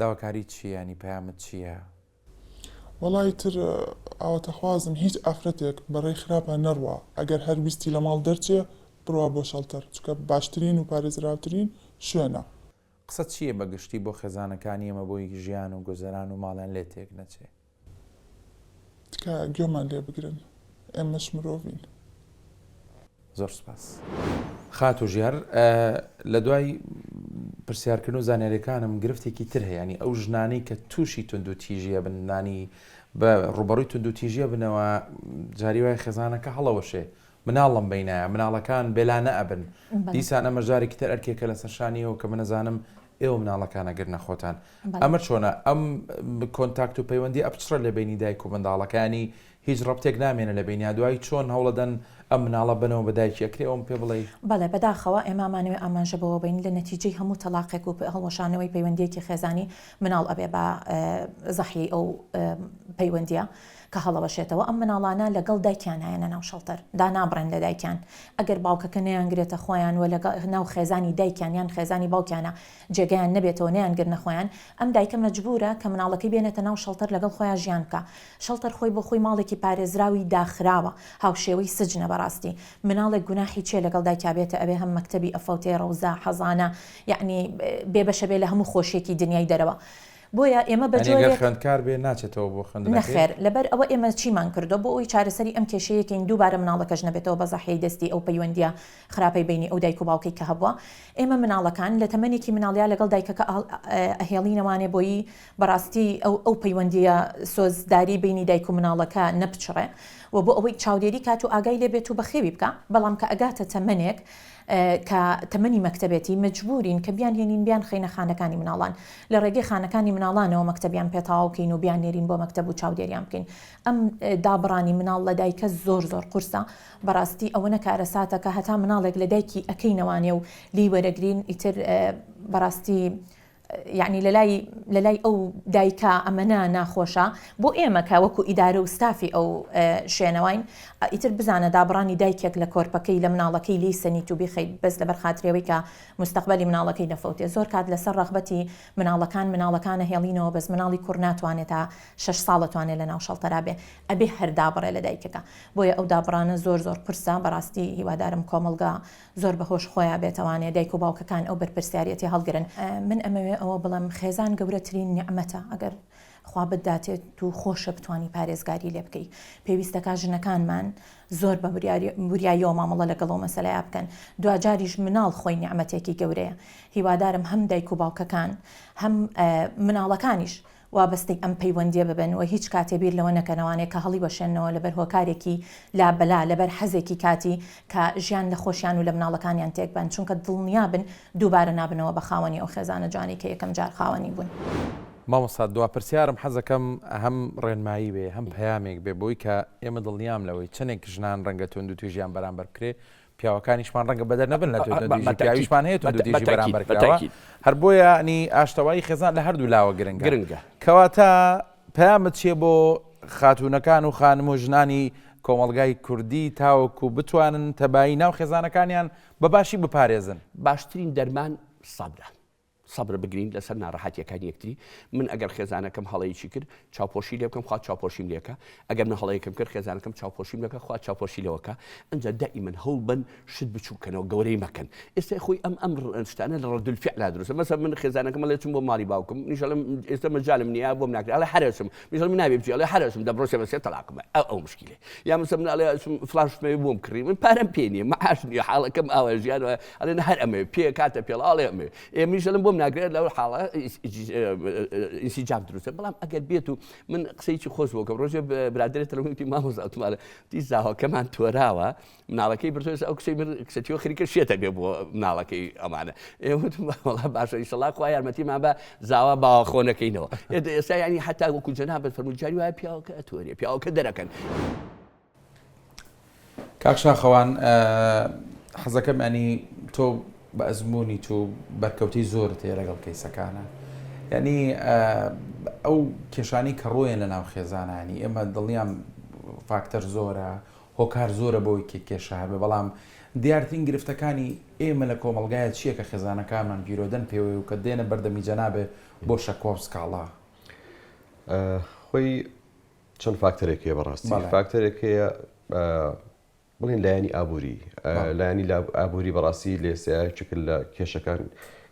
داواکاریت چییە یانی پەیامت چییە؟ وەڵا ئیتر ئاواتەخوازم هیچ ئافرەتێک بە ڕێی خراپا نەڕوا ئەگەر هەر ویستی لە ماڵ دەرچێ بڕوا بۆ شەڵتەر چونکە باشترین و پارێزراوترین شوێنە. قسەت چییە بە گشتی بۆ خێزانەکانی ئێمە بۆی ژیان و گوزەران و ماڵیان لێ تێک نەچێ؟ تکایە گوێمان لێ بگرن ئێمەش مرۆڤین. زۆر سوپاس خاتوو ژیار لە دوای پرسیارکردن و زانیاریەکانم گرفتێکی تر هەیە ینی ئەو ژنانەی کە تووشی توند و تیژیە بنانی بە ڕوبەڕووی توند و تیژیە بنەوە جاری وای خێزانەکە هەڵەوەشێ مناڵ لەم بەینایە مناڵەکان بێلانە ئەبن دیسان ئەمە جارێکی تر ئەرکێکە لەسەر شانی ئێوە کە من ئەزانم ئێوە مناڵەکان ئەگرنە خۆتان ئەمە چۆنە ئەم کۆنتاکت و پەیوەندی ئەپچڕە لە بینی دایک و منداڵەکانی هیچ ڕەبتێک نامێنێ لە بەینیا دوایی چۆن هەوڵەدەن ئەم مناڵە بەنەوە بە دایکی ئەکرێ ئەوەم پێ بڵێی؟ بەڵێ بەداخەوە ئێمە ئەمانەوێ ئاماژە بەوە بەین لە نەتیجەی هەموو تەڵاقێک و هەڵوەشانەوەی پەیوەندیەکی خێزانی مناڵ ئەبێ بە زەحیەی ئەو پەیوەندیە کە هەڵەوەشێتەوە ئەم مناڵانە لەگەڵ دایکیان نایەنە ناو شەڵتەر دانابڕێن لە دایکیان ئەگەر باوکەکە نەیانگرێتە خۆیان و لەگەڵ ناو خێزانی دایکیان یان خێزانی باوکیانە جێگەیان نەبێتەوە نەیانگرنە خۆیان ئەم دایکە مەجبورە کە مناڵەکەی بێنێتە ناو شەڵتەر لەگەڵ خۆیان ژیان بکا شەڵتەر خۆی بۆ خۆی ماڵێکی پارێزراوی داخراوە هاوشێوەی سجنە بەڕاستی مناڵێک گوناحی چیە لەگەڵ دایکیا بێتە ئەوێ هەم مەکتەبی ئەفەوتێ ڕەوزە حەزانە یەعنی بێبەشە بێ لە هەموو خۆشیەکی دنیای دەرەوە. بۆیە ئێمە بە یانی ئەگەر جۆرێک. خوێندکار بێ ناچێتەوە بۆ خوێندنەکەی؟ نەخێر، لەبەر ئەوە ئێمە چیمان کردووە بۆ ئەوەی چارەسەری ئەم کێشەیە کەین دووبارە مناڵەکەش نەبێتەوە بە زەحیەی دەستی ئەو پەیوەندییە خراپەی بەینی ئەو دایک و باوکەی کە هەبووە ئێمە مناڵەکان لە تەمەنێکی مناڵیا لەگەڵ دایکەکە ئەهێڵینەوانێ بۆیی بەڕاستی ئەو ئەو پەیوەندییە سۆزداری بەینی دایک و مناڵەکە نەپچڕێ و بۆ ئەوەی چاودێری کات و ئاگای لێ بێت و بەخێوی بکا بەڵام کە ئەگاتە تەمەنێک کە تەمەنی مەکتەبێتی مەجبورین کە بیانهێنین بیانخەینە خانەکانی مناڵان لە ڕێگەی خانەکانی مناڵانەوە مەکتەبیان پێ تەواو کەین و بیاننێرین بۆ مەکتەب و چاودێریان بکەین ئەم دابڕانی مناڵ لە دایکە زۆر زۆر قورسە بەڕاستی ئەوەنە کارەساتە کە هەتا مناڵێک لە دایکی ئەکەینەوانێ و لێی وەرەگرین ئیتر بەڕاستی یەعنی لەلای لەلای ئەو دایکە ئەمەنە ناخۆشە بۆ ئێمە کە وەکو ئیدارە و ستافی ئەو شوێنەواین ئیتر بزانە دابڕانی دایکێک لە کۆرپەکەی لە مناڵەکەی لێی سەنیت و بیخەیت بەس لەبەر خاترێوەی کە مستەقبەلی مناڵەکەی نەفەوتێ زۆر کات لەسەر ڕەغبەتی مناڵەکان مناڵەکانە هێڵینەوە بەس مناڵی کوڕ ناتوانێت تا شەش ساڵە توانێت لە ناو شەڵتەرا بێ ئەبێ هەر دابڕێ لە دایکەکە بۆیە ئەو دابڕانە زۆر زۆر قورسە بەڕاستی هیوادارم کۆمەڵگا زۆر بە هۆش خۆیا بێتەوانێ دایک و باوکەکان ئەو بەرپرسیاریەتی هەڵگرن. من ئەمەوێ ئەوە بڵێم خێزان گەورەترین نیعمەتە ئەگەر خوا بتداتێت و خۆشە بتوانی پارێزگاری لێ بکەی پێویستەکا ژنەکانمان زۆر بە وریاییەوە مامەڵە لەگەڵ ئەو مەسەلەیا بکەن دواجاریش مناڵ خۆی نیعمەتێکی گەورەیە هیوادارم هەم دایک و باوکەکان هەم مناڵەکانیش وابەستەی ئەم پەیوەندیە ببن و هیچ کاتێ بیر لەوە نەکەنەوانێ کە هەڵیوەشێننەوە لەبەر هۆکارێکی لا بەلا لەبەر حەزێکی کاتی کە ژیان لە خۆشیان و لە مناڵەکانیان تێک بەن چونکە دڵنیا بن دووبارە نابنەوە بە خاوەنی ئەو خێزانە جوانەی کە یەکەم جار خاوەنی بوون. مامۆستا دوا پرسیارم حەزەکەم هەم ڕێنمایی بێ هەم پەیامێک بێ بۆی کە ئێمە دڵنیام لەوەی چەنێک ژنان ڕەنگە توندوتیژیان بەرامبەر بکرێ پیاوەکانیشمان ڕەنگە بەدەر نەبن لە توندوتیژی پیاویشمان هەیە توندوتیژی بەرامبەر کراوە هەر بۆیە ینی ئاشتەوایی خێزان لە هەردوو لاوە گرنگە گرنگە کەواتە پەیامت چییە بۆ خاتوونەکان و خانم و ژنانی کۆمەڵگای کوردی تاوەکو بتوانن تەبایی ناو خێزانەکانیان بە باشی بپارێزن؟ باشترین دەرمان سەبرە. سەبر بگرین لەسەر ناڕەحەتیەکانی یەکتری، من ئەگەر خێزانەکەم هەڵەیەکی کرد چاوپۆشی لێ بکەم خوا چاوپۆشیم لێکا، ئەگەر من هەڵەیەکم کرد خێزانەکەم چاوپۆشیم لێکا خوا چاوپۆشی لەوەکا، ئەنجا دائیمەن هەوڵ بەن شت بچوک کەنەوە گەورەی مەکەن، ئێستا خۆی ئەم ئەم شتانە لە ڕەد الفعلا دروستە، مەسەلەن من خێزانەکەم ئەڵێ چم بۆ ماڵی باوکم، منیش ئەڵێم ئێستا مەجالم نییە بۆم ناکرێ، ئەڵێ هەر ئەچم، منیش ئەڵێم نابێ بچی، ئەڵێ هەر ئەچم، دەبڕۆ سێ بە سێ تەلاقم ئەو ئەو مشکیلەیە. یا مەسەلەن من ئەڵێ ئەچم فڵان شتم هەیە بۆم کڕی، من پارەم پێ نییە، معاش نییە، حاڵەکەم ئاوایە ژیان وایە، ئەڵێ نا هەر ئەمەوێ پێ کاتە پێڵا ئەڵێ ئەمەوێ ئێ منیش ئەڵێم بۆم ناکرێت لەو حاڵە ئینسیجام دروستە بەڵام ئەگەر بێت و من قسەیەکی خۆش بۆ کەم ڕۆژێ برادەرێ تەلەفۆن وتی مامۆستا وتم تی زاواکەمان تۆراوە مناڵەکەی بردووە ئێستا ئەو کچەی من کچەتیەوە خەریکە شێتە بێ بۆ مناڵەکەی ئەمانە ئێ وتم وەڵا باشە ئیشەڵا خوا یارمەتیمان بە زاوا باوەخۆ نەکەینەوە ئێستا یانی حتا وەکو جەنابت فەرموو جاری وایە پیاوەکە ئەتۆرێ پیاوەکە دەرەکەن کاک شاخەوان حەزەکەم ینی تۆ بە ئەزمموونی تو بەرکەوتەی زۆرت هەیە لەگەڵ کەیسەکانە یعنی ئەو کێشانی کە ڕۆیەن لە ناو خێزانانی ئێمە دڵنیام فاکتەر زۆرە هۆکار زۆرە بۆی کە کێشە هەبێ بەڵام دیارترین گرفتەکانی ئێمە لە کۆمەڵگایە چییە کە خێزانەکانمان گیرۆدەن پێوەی و کە دێنە بەردەمی جەنابێ بۆ شەکوا و سکاڵا؟ خۆی چەند فاکتەرێک هەیە بەڕاستی فاکتەرێک هەیە بڵێن لایەنی ئابووری لایەنی ئابووری بەڕاستی لێسەیەکێک لە کێشەکان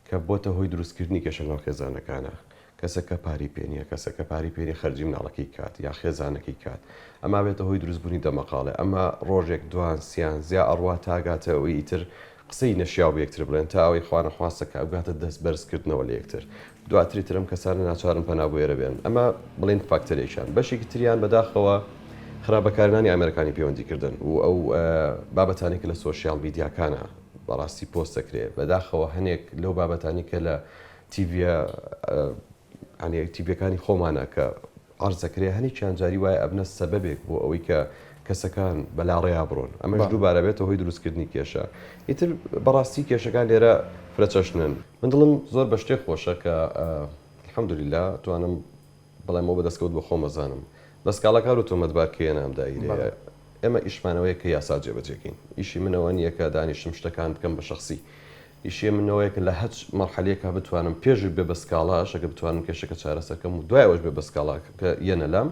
کە بۆتە هۆی دروستکردنی کێشە ناو خێزانەکانە کەسەکە پاری پێ نییە کەسەکە پاری پێنی خەرجی مناڵەکەی کات یا خێزانەکەی کات ئەما بێتە هۆی دروستبوونی دەمەقاڵێ ئەمە ڕۆژێک دوان سیان زیا ئەڕوا تاگاتە ئەوەی ئیتر قسەی نەشیاو بە یەکتر بڵێن تا ئەوەی خوانەخواستە کە ئەبگاتە دەست بەرز کردنەوە لە یەکتر دواتری تر ئەم کەسانە ناچارن پەنا بۆ ئێرە بێنن ئەمە بڵێین فاکتەرێکیان بەشێکی تریان بەداخەوە خراپ بەکارهێنانی ئامێرەکانی پەیوەندی کردن و ئەو بابەتانەی کە لە سۆشیال میدیاکانە بەڕاستی پۆست دەکرێ بەداخەوە هەنێک لەو بابەتانی کە لە تیڤیە یانی تیڤیەکانی خۆمانە کە عەرز دەکرێ هەنێکیان جاری وایە ئەبنە سەبەبێک بۆ ئەوەی کە کەسەکان بە لاڕێیا بڕۆن ئەمەش دووبارە بێتە هۆی دروستکردنی کێشە ئیتر بەڕاستی کێشەکان لێرە فرەچەشنن. من دڵم زۆر بە شتێک خۆشە کە الحمدللە توانم بڵێم ئەوە بە دەستکەوت بۆ خۆم ئەزانم بە سکاڵاکار و تۆمەتبار کە یەنە ئەم دایرەیە ئێمە ئیشمان ئەوەیە کە یاسا جێبەجێ کەین ئیشی من ئەوە نییە کە دانیشم شتەکان بکەم بە شەخسی ئیشی من ئەوەیە کە لە هەچ مەرحەلەیەکا بتوانم پێش بێ بە سکاڵاش ئەگەر بتوانم کێشەکە چارەسەر کەم و دوای ئەوەش بێ بە سکاڵا کە یەنە لام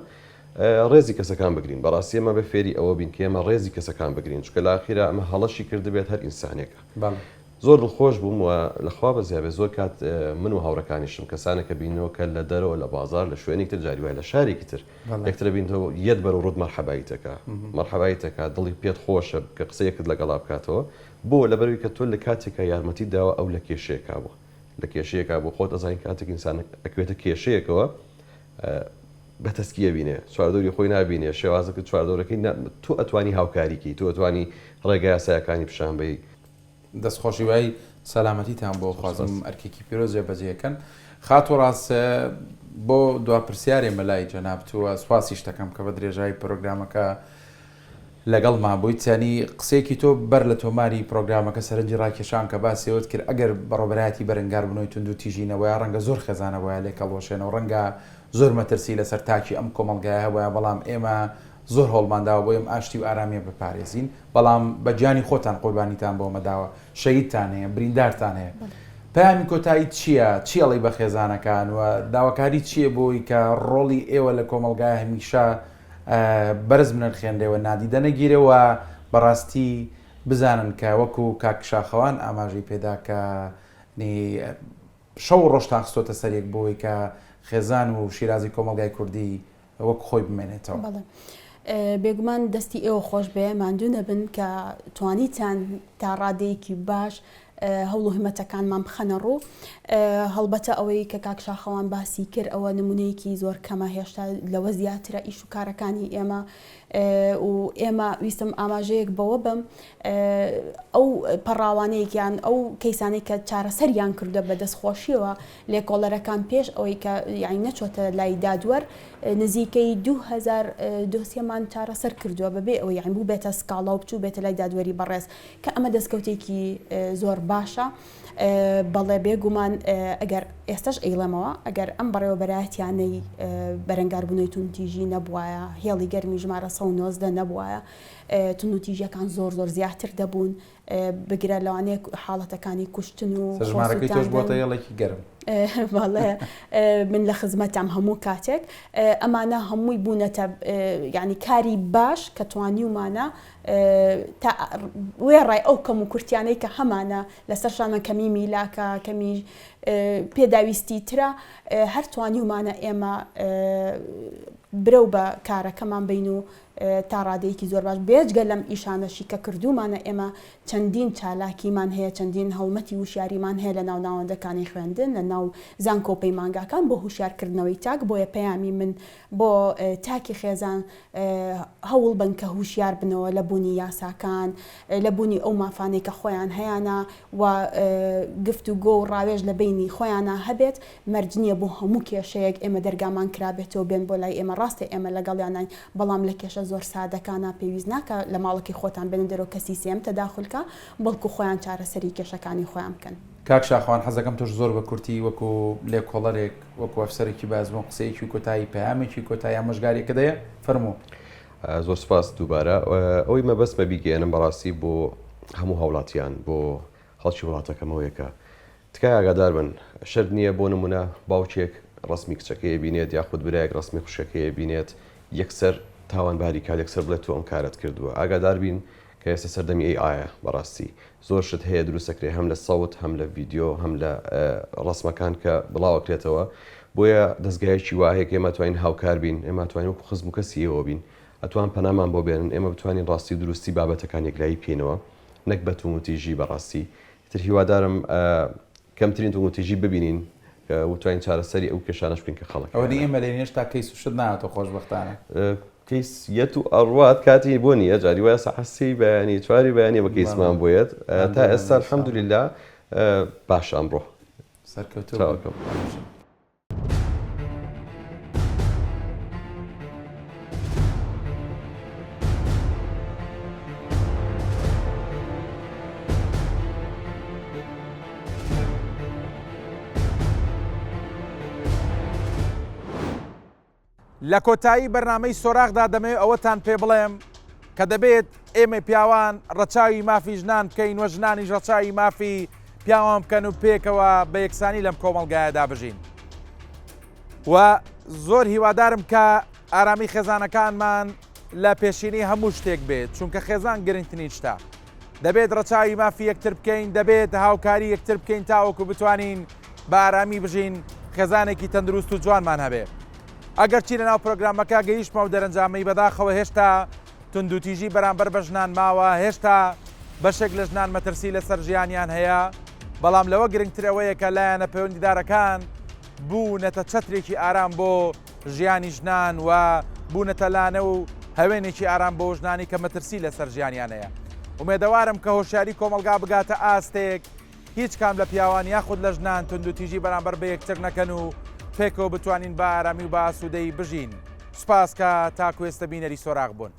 ڕێزی کەسەکان بگرین بەڕاستی ئێمە بێ فێری ئەوە بین کە ئێمە ڕێزی کەسەکان بگرین چونکە لە ئاخیرا ئەمە هەڵەشی کردبێت هەر ئینسانێکە. بەڵێ. زۆر دڵخۆش بووم و لە خوا بەزیا بێ زۆر کات من و هاوڕێکانیشم کەسانێک کە بینەوە کە لە دەرەوە لە بازار لە شوێنێکی تر جاری وایە لە شارێکی تر یەکترە بینەوە یەت بەرەو ڕووت مەرحەبایت ئەکا مەرحەبایت ئەکا دڵی پێت خۆشە کە قسەیەکت لەگەڵا بکاتەوە بۆ لەبەرئەوەی کە تۆ لە کاتێکا یارمەتیت داوە ئەو لە کێشەیەکا بووە لە کێشەیەکا بوو خۆت ئەزانی کاتێک ئینسان ئەکوێتە کێشەیەکەوە بە تەسکی ئەبینێ چواردەوری خۆی نابینێ شێوازەکە چواردەورەکەی تۆ ئەتوانی هاوکاری کەی تۆ ئەتوانی ڕێگا یاسایەکانی پیشان بەی. دەست خۆش هیوای سەلامەتیتان بۆ خوازم ئەرکێکی پیرۆز جێبەجێ ئەکەن خاتوو ڕاست بۆ دوا پرسیارێ مەلای جەنابت و سوپاسیش دەکەم کە بە درێژایی پرۆگرامەکە لەگەڵمان بوویت یانی قسەیەکی تۆ بەر لە تۆماری پرۆگرامەکە سەرنجی ڕاکێشام کە باسی ئەوەت کرد ئەگەر بەڕێوەبەرایەتی بەرەنگاربوونەوەی توندوتیژی نەبوایە ڕەنگە زۆر خێزان هەبوایە لێک هەڵوەشێنەوە ڕەنگە زۆر مەترسی لەسەر تاکی ئەم کۆمەڵگایە هەبوایە بەڵام ئێمە زۆر هەوڵمان داوە بۆ ئەم ئاشتی و ئارامیە بپارێزین بەڵام بە گیانی خۆتان قوربانیتان بۆ ئەمە داوە شەهیدتان هەیە بریندارتان هەیە پەیامی کۆتایی چییە چی ئەڵێی بە خێزانەکان و داواکاری چییە بۆی کە ڕۆڵی ئێوە لە کۆمەڵگای هەمیشە بەرز بنرخێنرێ و نادیدە نەگیرێ و بەڕاستی بزانن کە وەکو کاک شاخەوان ئاماژەی پێدا کە شەو و ڕۆژتان خستۆتە سەر یەک بۆی کە خێزان و شیرازی کۆمەڵگای کوردی وەک خۆی بمێنێتەوە. بەڵێ بێگومان دەستی ئێوە خۆش بێ ماندوو نەبن کە توانیتان تا ڕادەیەکی باش هەوڵ و هیمەتەکانمان بخەنە ڕوو. هەڵبەتە ئەوەی کە کاک شاخەوان باسی کرد ئەوە نمونەیەکی زۆر کەمە هێشتا لەوە زیاترە ئیش و کارەکانی ئێمە و ئێمە ویستم ئاماژەیەک بەوە بەم ئەو پەڕاوانەیەکیان ئەو کەیسانەی کە چارەسەریان کردوە بە دەستخۆشیەوە لێکۆڵەرەکان پێش ئەوەی کە یانی نەچۆتە لای دادوەر نزیکەی 2000 دۆسیەمان چارەسەر کردووە بەبێ ئەوەی یانی بووبێتە سکاڵا و بچووبێتە لای دادوەری بەڕێز کە ئەمە دەستکەوتێکی زۆر باشە بەڵێ بێگومان ئەگەر ئێستش ئەیڵێمەوە ئەگەر ئەم بەڕێوەبەرایەتیانەی بەرەنگاربوونەوەی توندتیژی نەبوایە هێڵی گەرمی ژمارە 119 نەبوایە توندوتیژیەکان زۆر زۆر زیاتر دەبوون بگرە لەوانەیە حاڵەتەکانی کوشتن و ژمارەکەی تۆش بۆتە هێڵێکی گەرم. بەڵێ من لە خزمەتام هەموو کاتێک ئەمانە هەمووی بوونەتە یعنی کاری باش کە توانیومانە تا وێڕای ئەو کەم و کورتیانەی کە هەمانە لەسەر شانمان کەمی میلاکە کەمی پێداویستی ترە هەر توانیومانە ئێمە برەو بە کارەکەمان بین و تا ڕادەیەکی زۆر باش، بێجگە لەم ئیشانەشی کە کردوومانە ئێمە چەندین چالاکیمان هەیە، چەندین هەڵمەتی وشیاریمان هەیە لە ناو ناوەندەکانی خوێندن، لە ناو زانکۆ و پەیمانگاکان بۆ هوشیارکردنەوەی تاک، بۆیە پەیامی من بۆ تاکی خێزان هەوڵ بەن کە هوشیار بنەوە لە بوونی یاساکان، لە بوونی ئەو مافانەی کە خۆیان هەیانە و گفتوگۆ و ڕاوێژ لە بەینی خۆیانا هەبێت، مەرج نییە بۆ هەموو کێشەیەک ئێمە دەرگامان کرابێتەوە بێن بۆ لای ئێمە، ڕاستە ئێمە لەگەڵیاناین بەڵام لە کێشە زۆر سادەکانا پێویست ناکا لە ماڵەکەی خۆتان بێنە دەرەوە کەسی سێیەم تەداخول کا، بەڵکو خۆیان چارەسەری کێشەکانی خۆیان بکەن. کاک شاخەوان حەزەکەم تۆش زۆر بە کورتی وەکو لێکۆڵەرێک وەکو ئەفسەرێکی بە ئەزموون قسەیەکی کۆتایی پەیامێکی کۆتایی ئامۆژگاریەکە دەیە فەرموو. زۆر سوپاس دووبارە ئەوەی مەبەستمە بیگەیەنم بەڕاستی بۆ هەموو هاوڵاتیان بۆ خەڵکی وڵاتەکەم ئەوەیە کە تکایە ئاگادار بن شەرت نییە بۆ نمونە باوکێک ڕەسمی کچەکەی بینێت یاخود برایەک ڕەسمی خوشکەکەی بینێت یەکسەر تاوانباری کات یەکسەر بڵێت تۆ ئەم کارەت کردووە ئاگادار بین کە ئێستا سەردەمی ئەی ئایە بەڕاستی زۆر شت هەیە دروست ئەکرێ هەم لە سەوت هەم لە ڤیدیۆ هەم لە ڕەسمەکان کە بڵاوەکرێتەوە بۆیە دەستگایەکی وا هەیە کە ئێمە توانین هاوکار بین ئێمە توانین وەکو خزم و کەسی ئێوە بین ئەتوان پەنامان بۆ بێنن ئێمە بتوانین ڕاستی و دروستی بابەتەکان یەکلایی بکەینەوە نەک بە توموتیژی بەڕاستی تر هیوادارم کەمترین توموتیژی ببینین و توانین چارەسەری ئەو کێشانەش بکەین کە خەڵک ئەوە ئێمە لێین هێشتا کەیس و شت نهاتووە خۆشبەختانە. کەیس یەت و ئەڕوات کاتی بۆ نییە جاری وایە سەعات سێی بەیانی چواری بەیانی بە کەیسمان بۆ یەت تا ئێستا الحمدللە باشە ئەمڕۆ سەرکەوتوو چاوەکەم. لە کۆتایی بەرنامەی سۆراخدا دەمەوێت ئەوەتان پێ بڵێم کە دەبێت ئێمەی پیاوان ڕەچاوی مافی ژنان بکەین و ژنانیش ڕەچاوی مافی پیاوان بکەن و پێکەوە بە یەکسانی لەم کۆمەڵگایەدا بژین و زۆر هیوادارم کە ئارامی خێزانەکانمان لە پێشینەی هەموو شتێک بێت چونکە خێزان گرنگترین شتە. دەبێت ڕەچاوی مافی یەکتر بکەین، دەبێت هاوکاری یەکتر بکەین تاوەکو بتوانین بە ئارامی بژین، خێزانێکی تەندروست و جوانمان هەبێ. ئەگەرچی لەناو پرۆگرامەکە گەیشتمە ئەو دەرەنجامەی بەداخەوە هێشتا توندوتیژی بەرامبەر بە ژنان ماوە، هێشتا بەشێک لە ژنان مەترسی لەسەر ژیانیان هەیە، بەڵام لەوە گرنگتر ئەوەیە کە لایەنە پەیوەندیدارەکان بوونەتە چەترێکی ئارام بۆ ژیانی ژنان و بوونەتە لانە و هەوێنێکی ئارام بۆ ژنانی کە مەترسی لەسەر ژیانیان هەیە. ئومێدەوارم کە هۆشیاری کۆمەڵگا بگاتە ئاستێک هیچ کام لە پیاوان یاخود لە ژنان توندوتیژی بەرامبەر بە یەکتر نەکەن و پێکەوە بتوانین بە ئارامی و بە ئاسوودەیی بژین. سوپاس کە تاکو ئێستە بینەری سۆراخ بوون.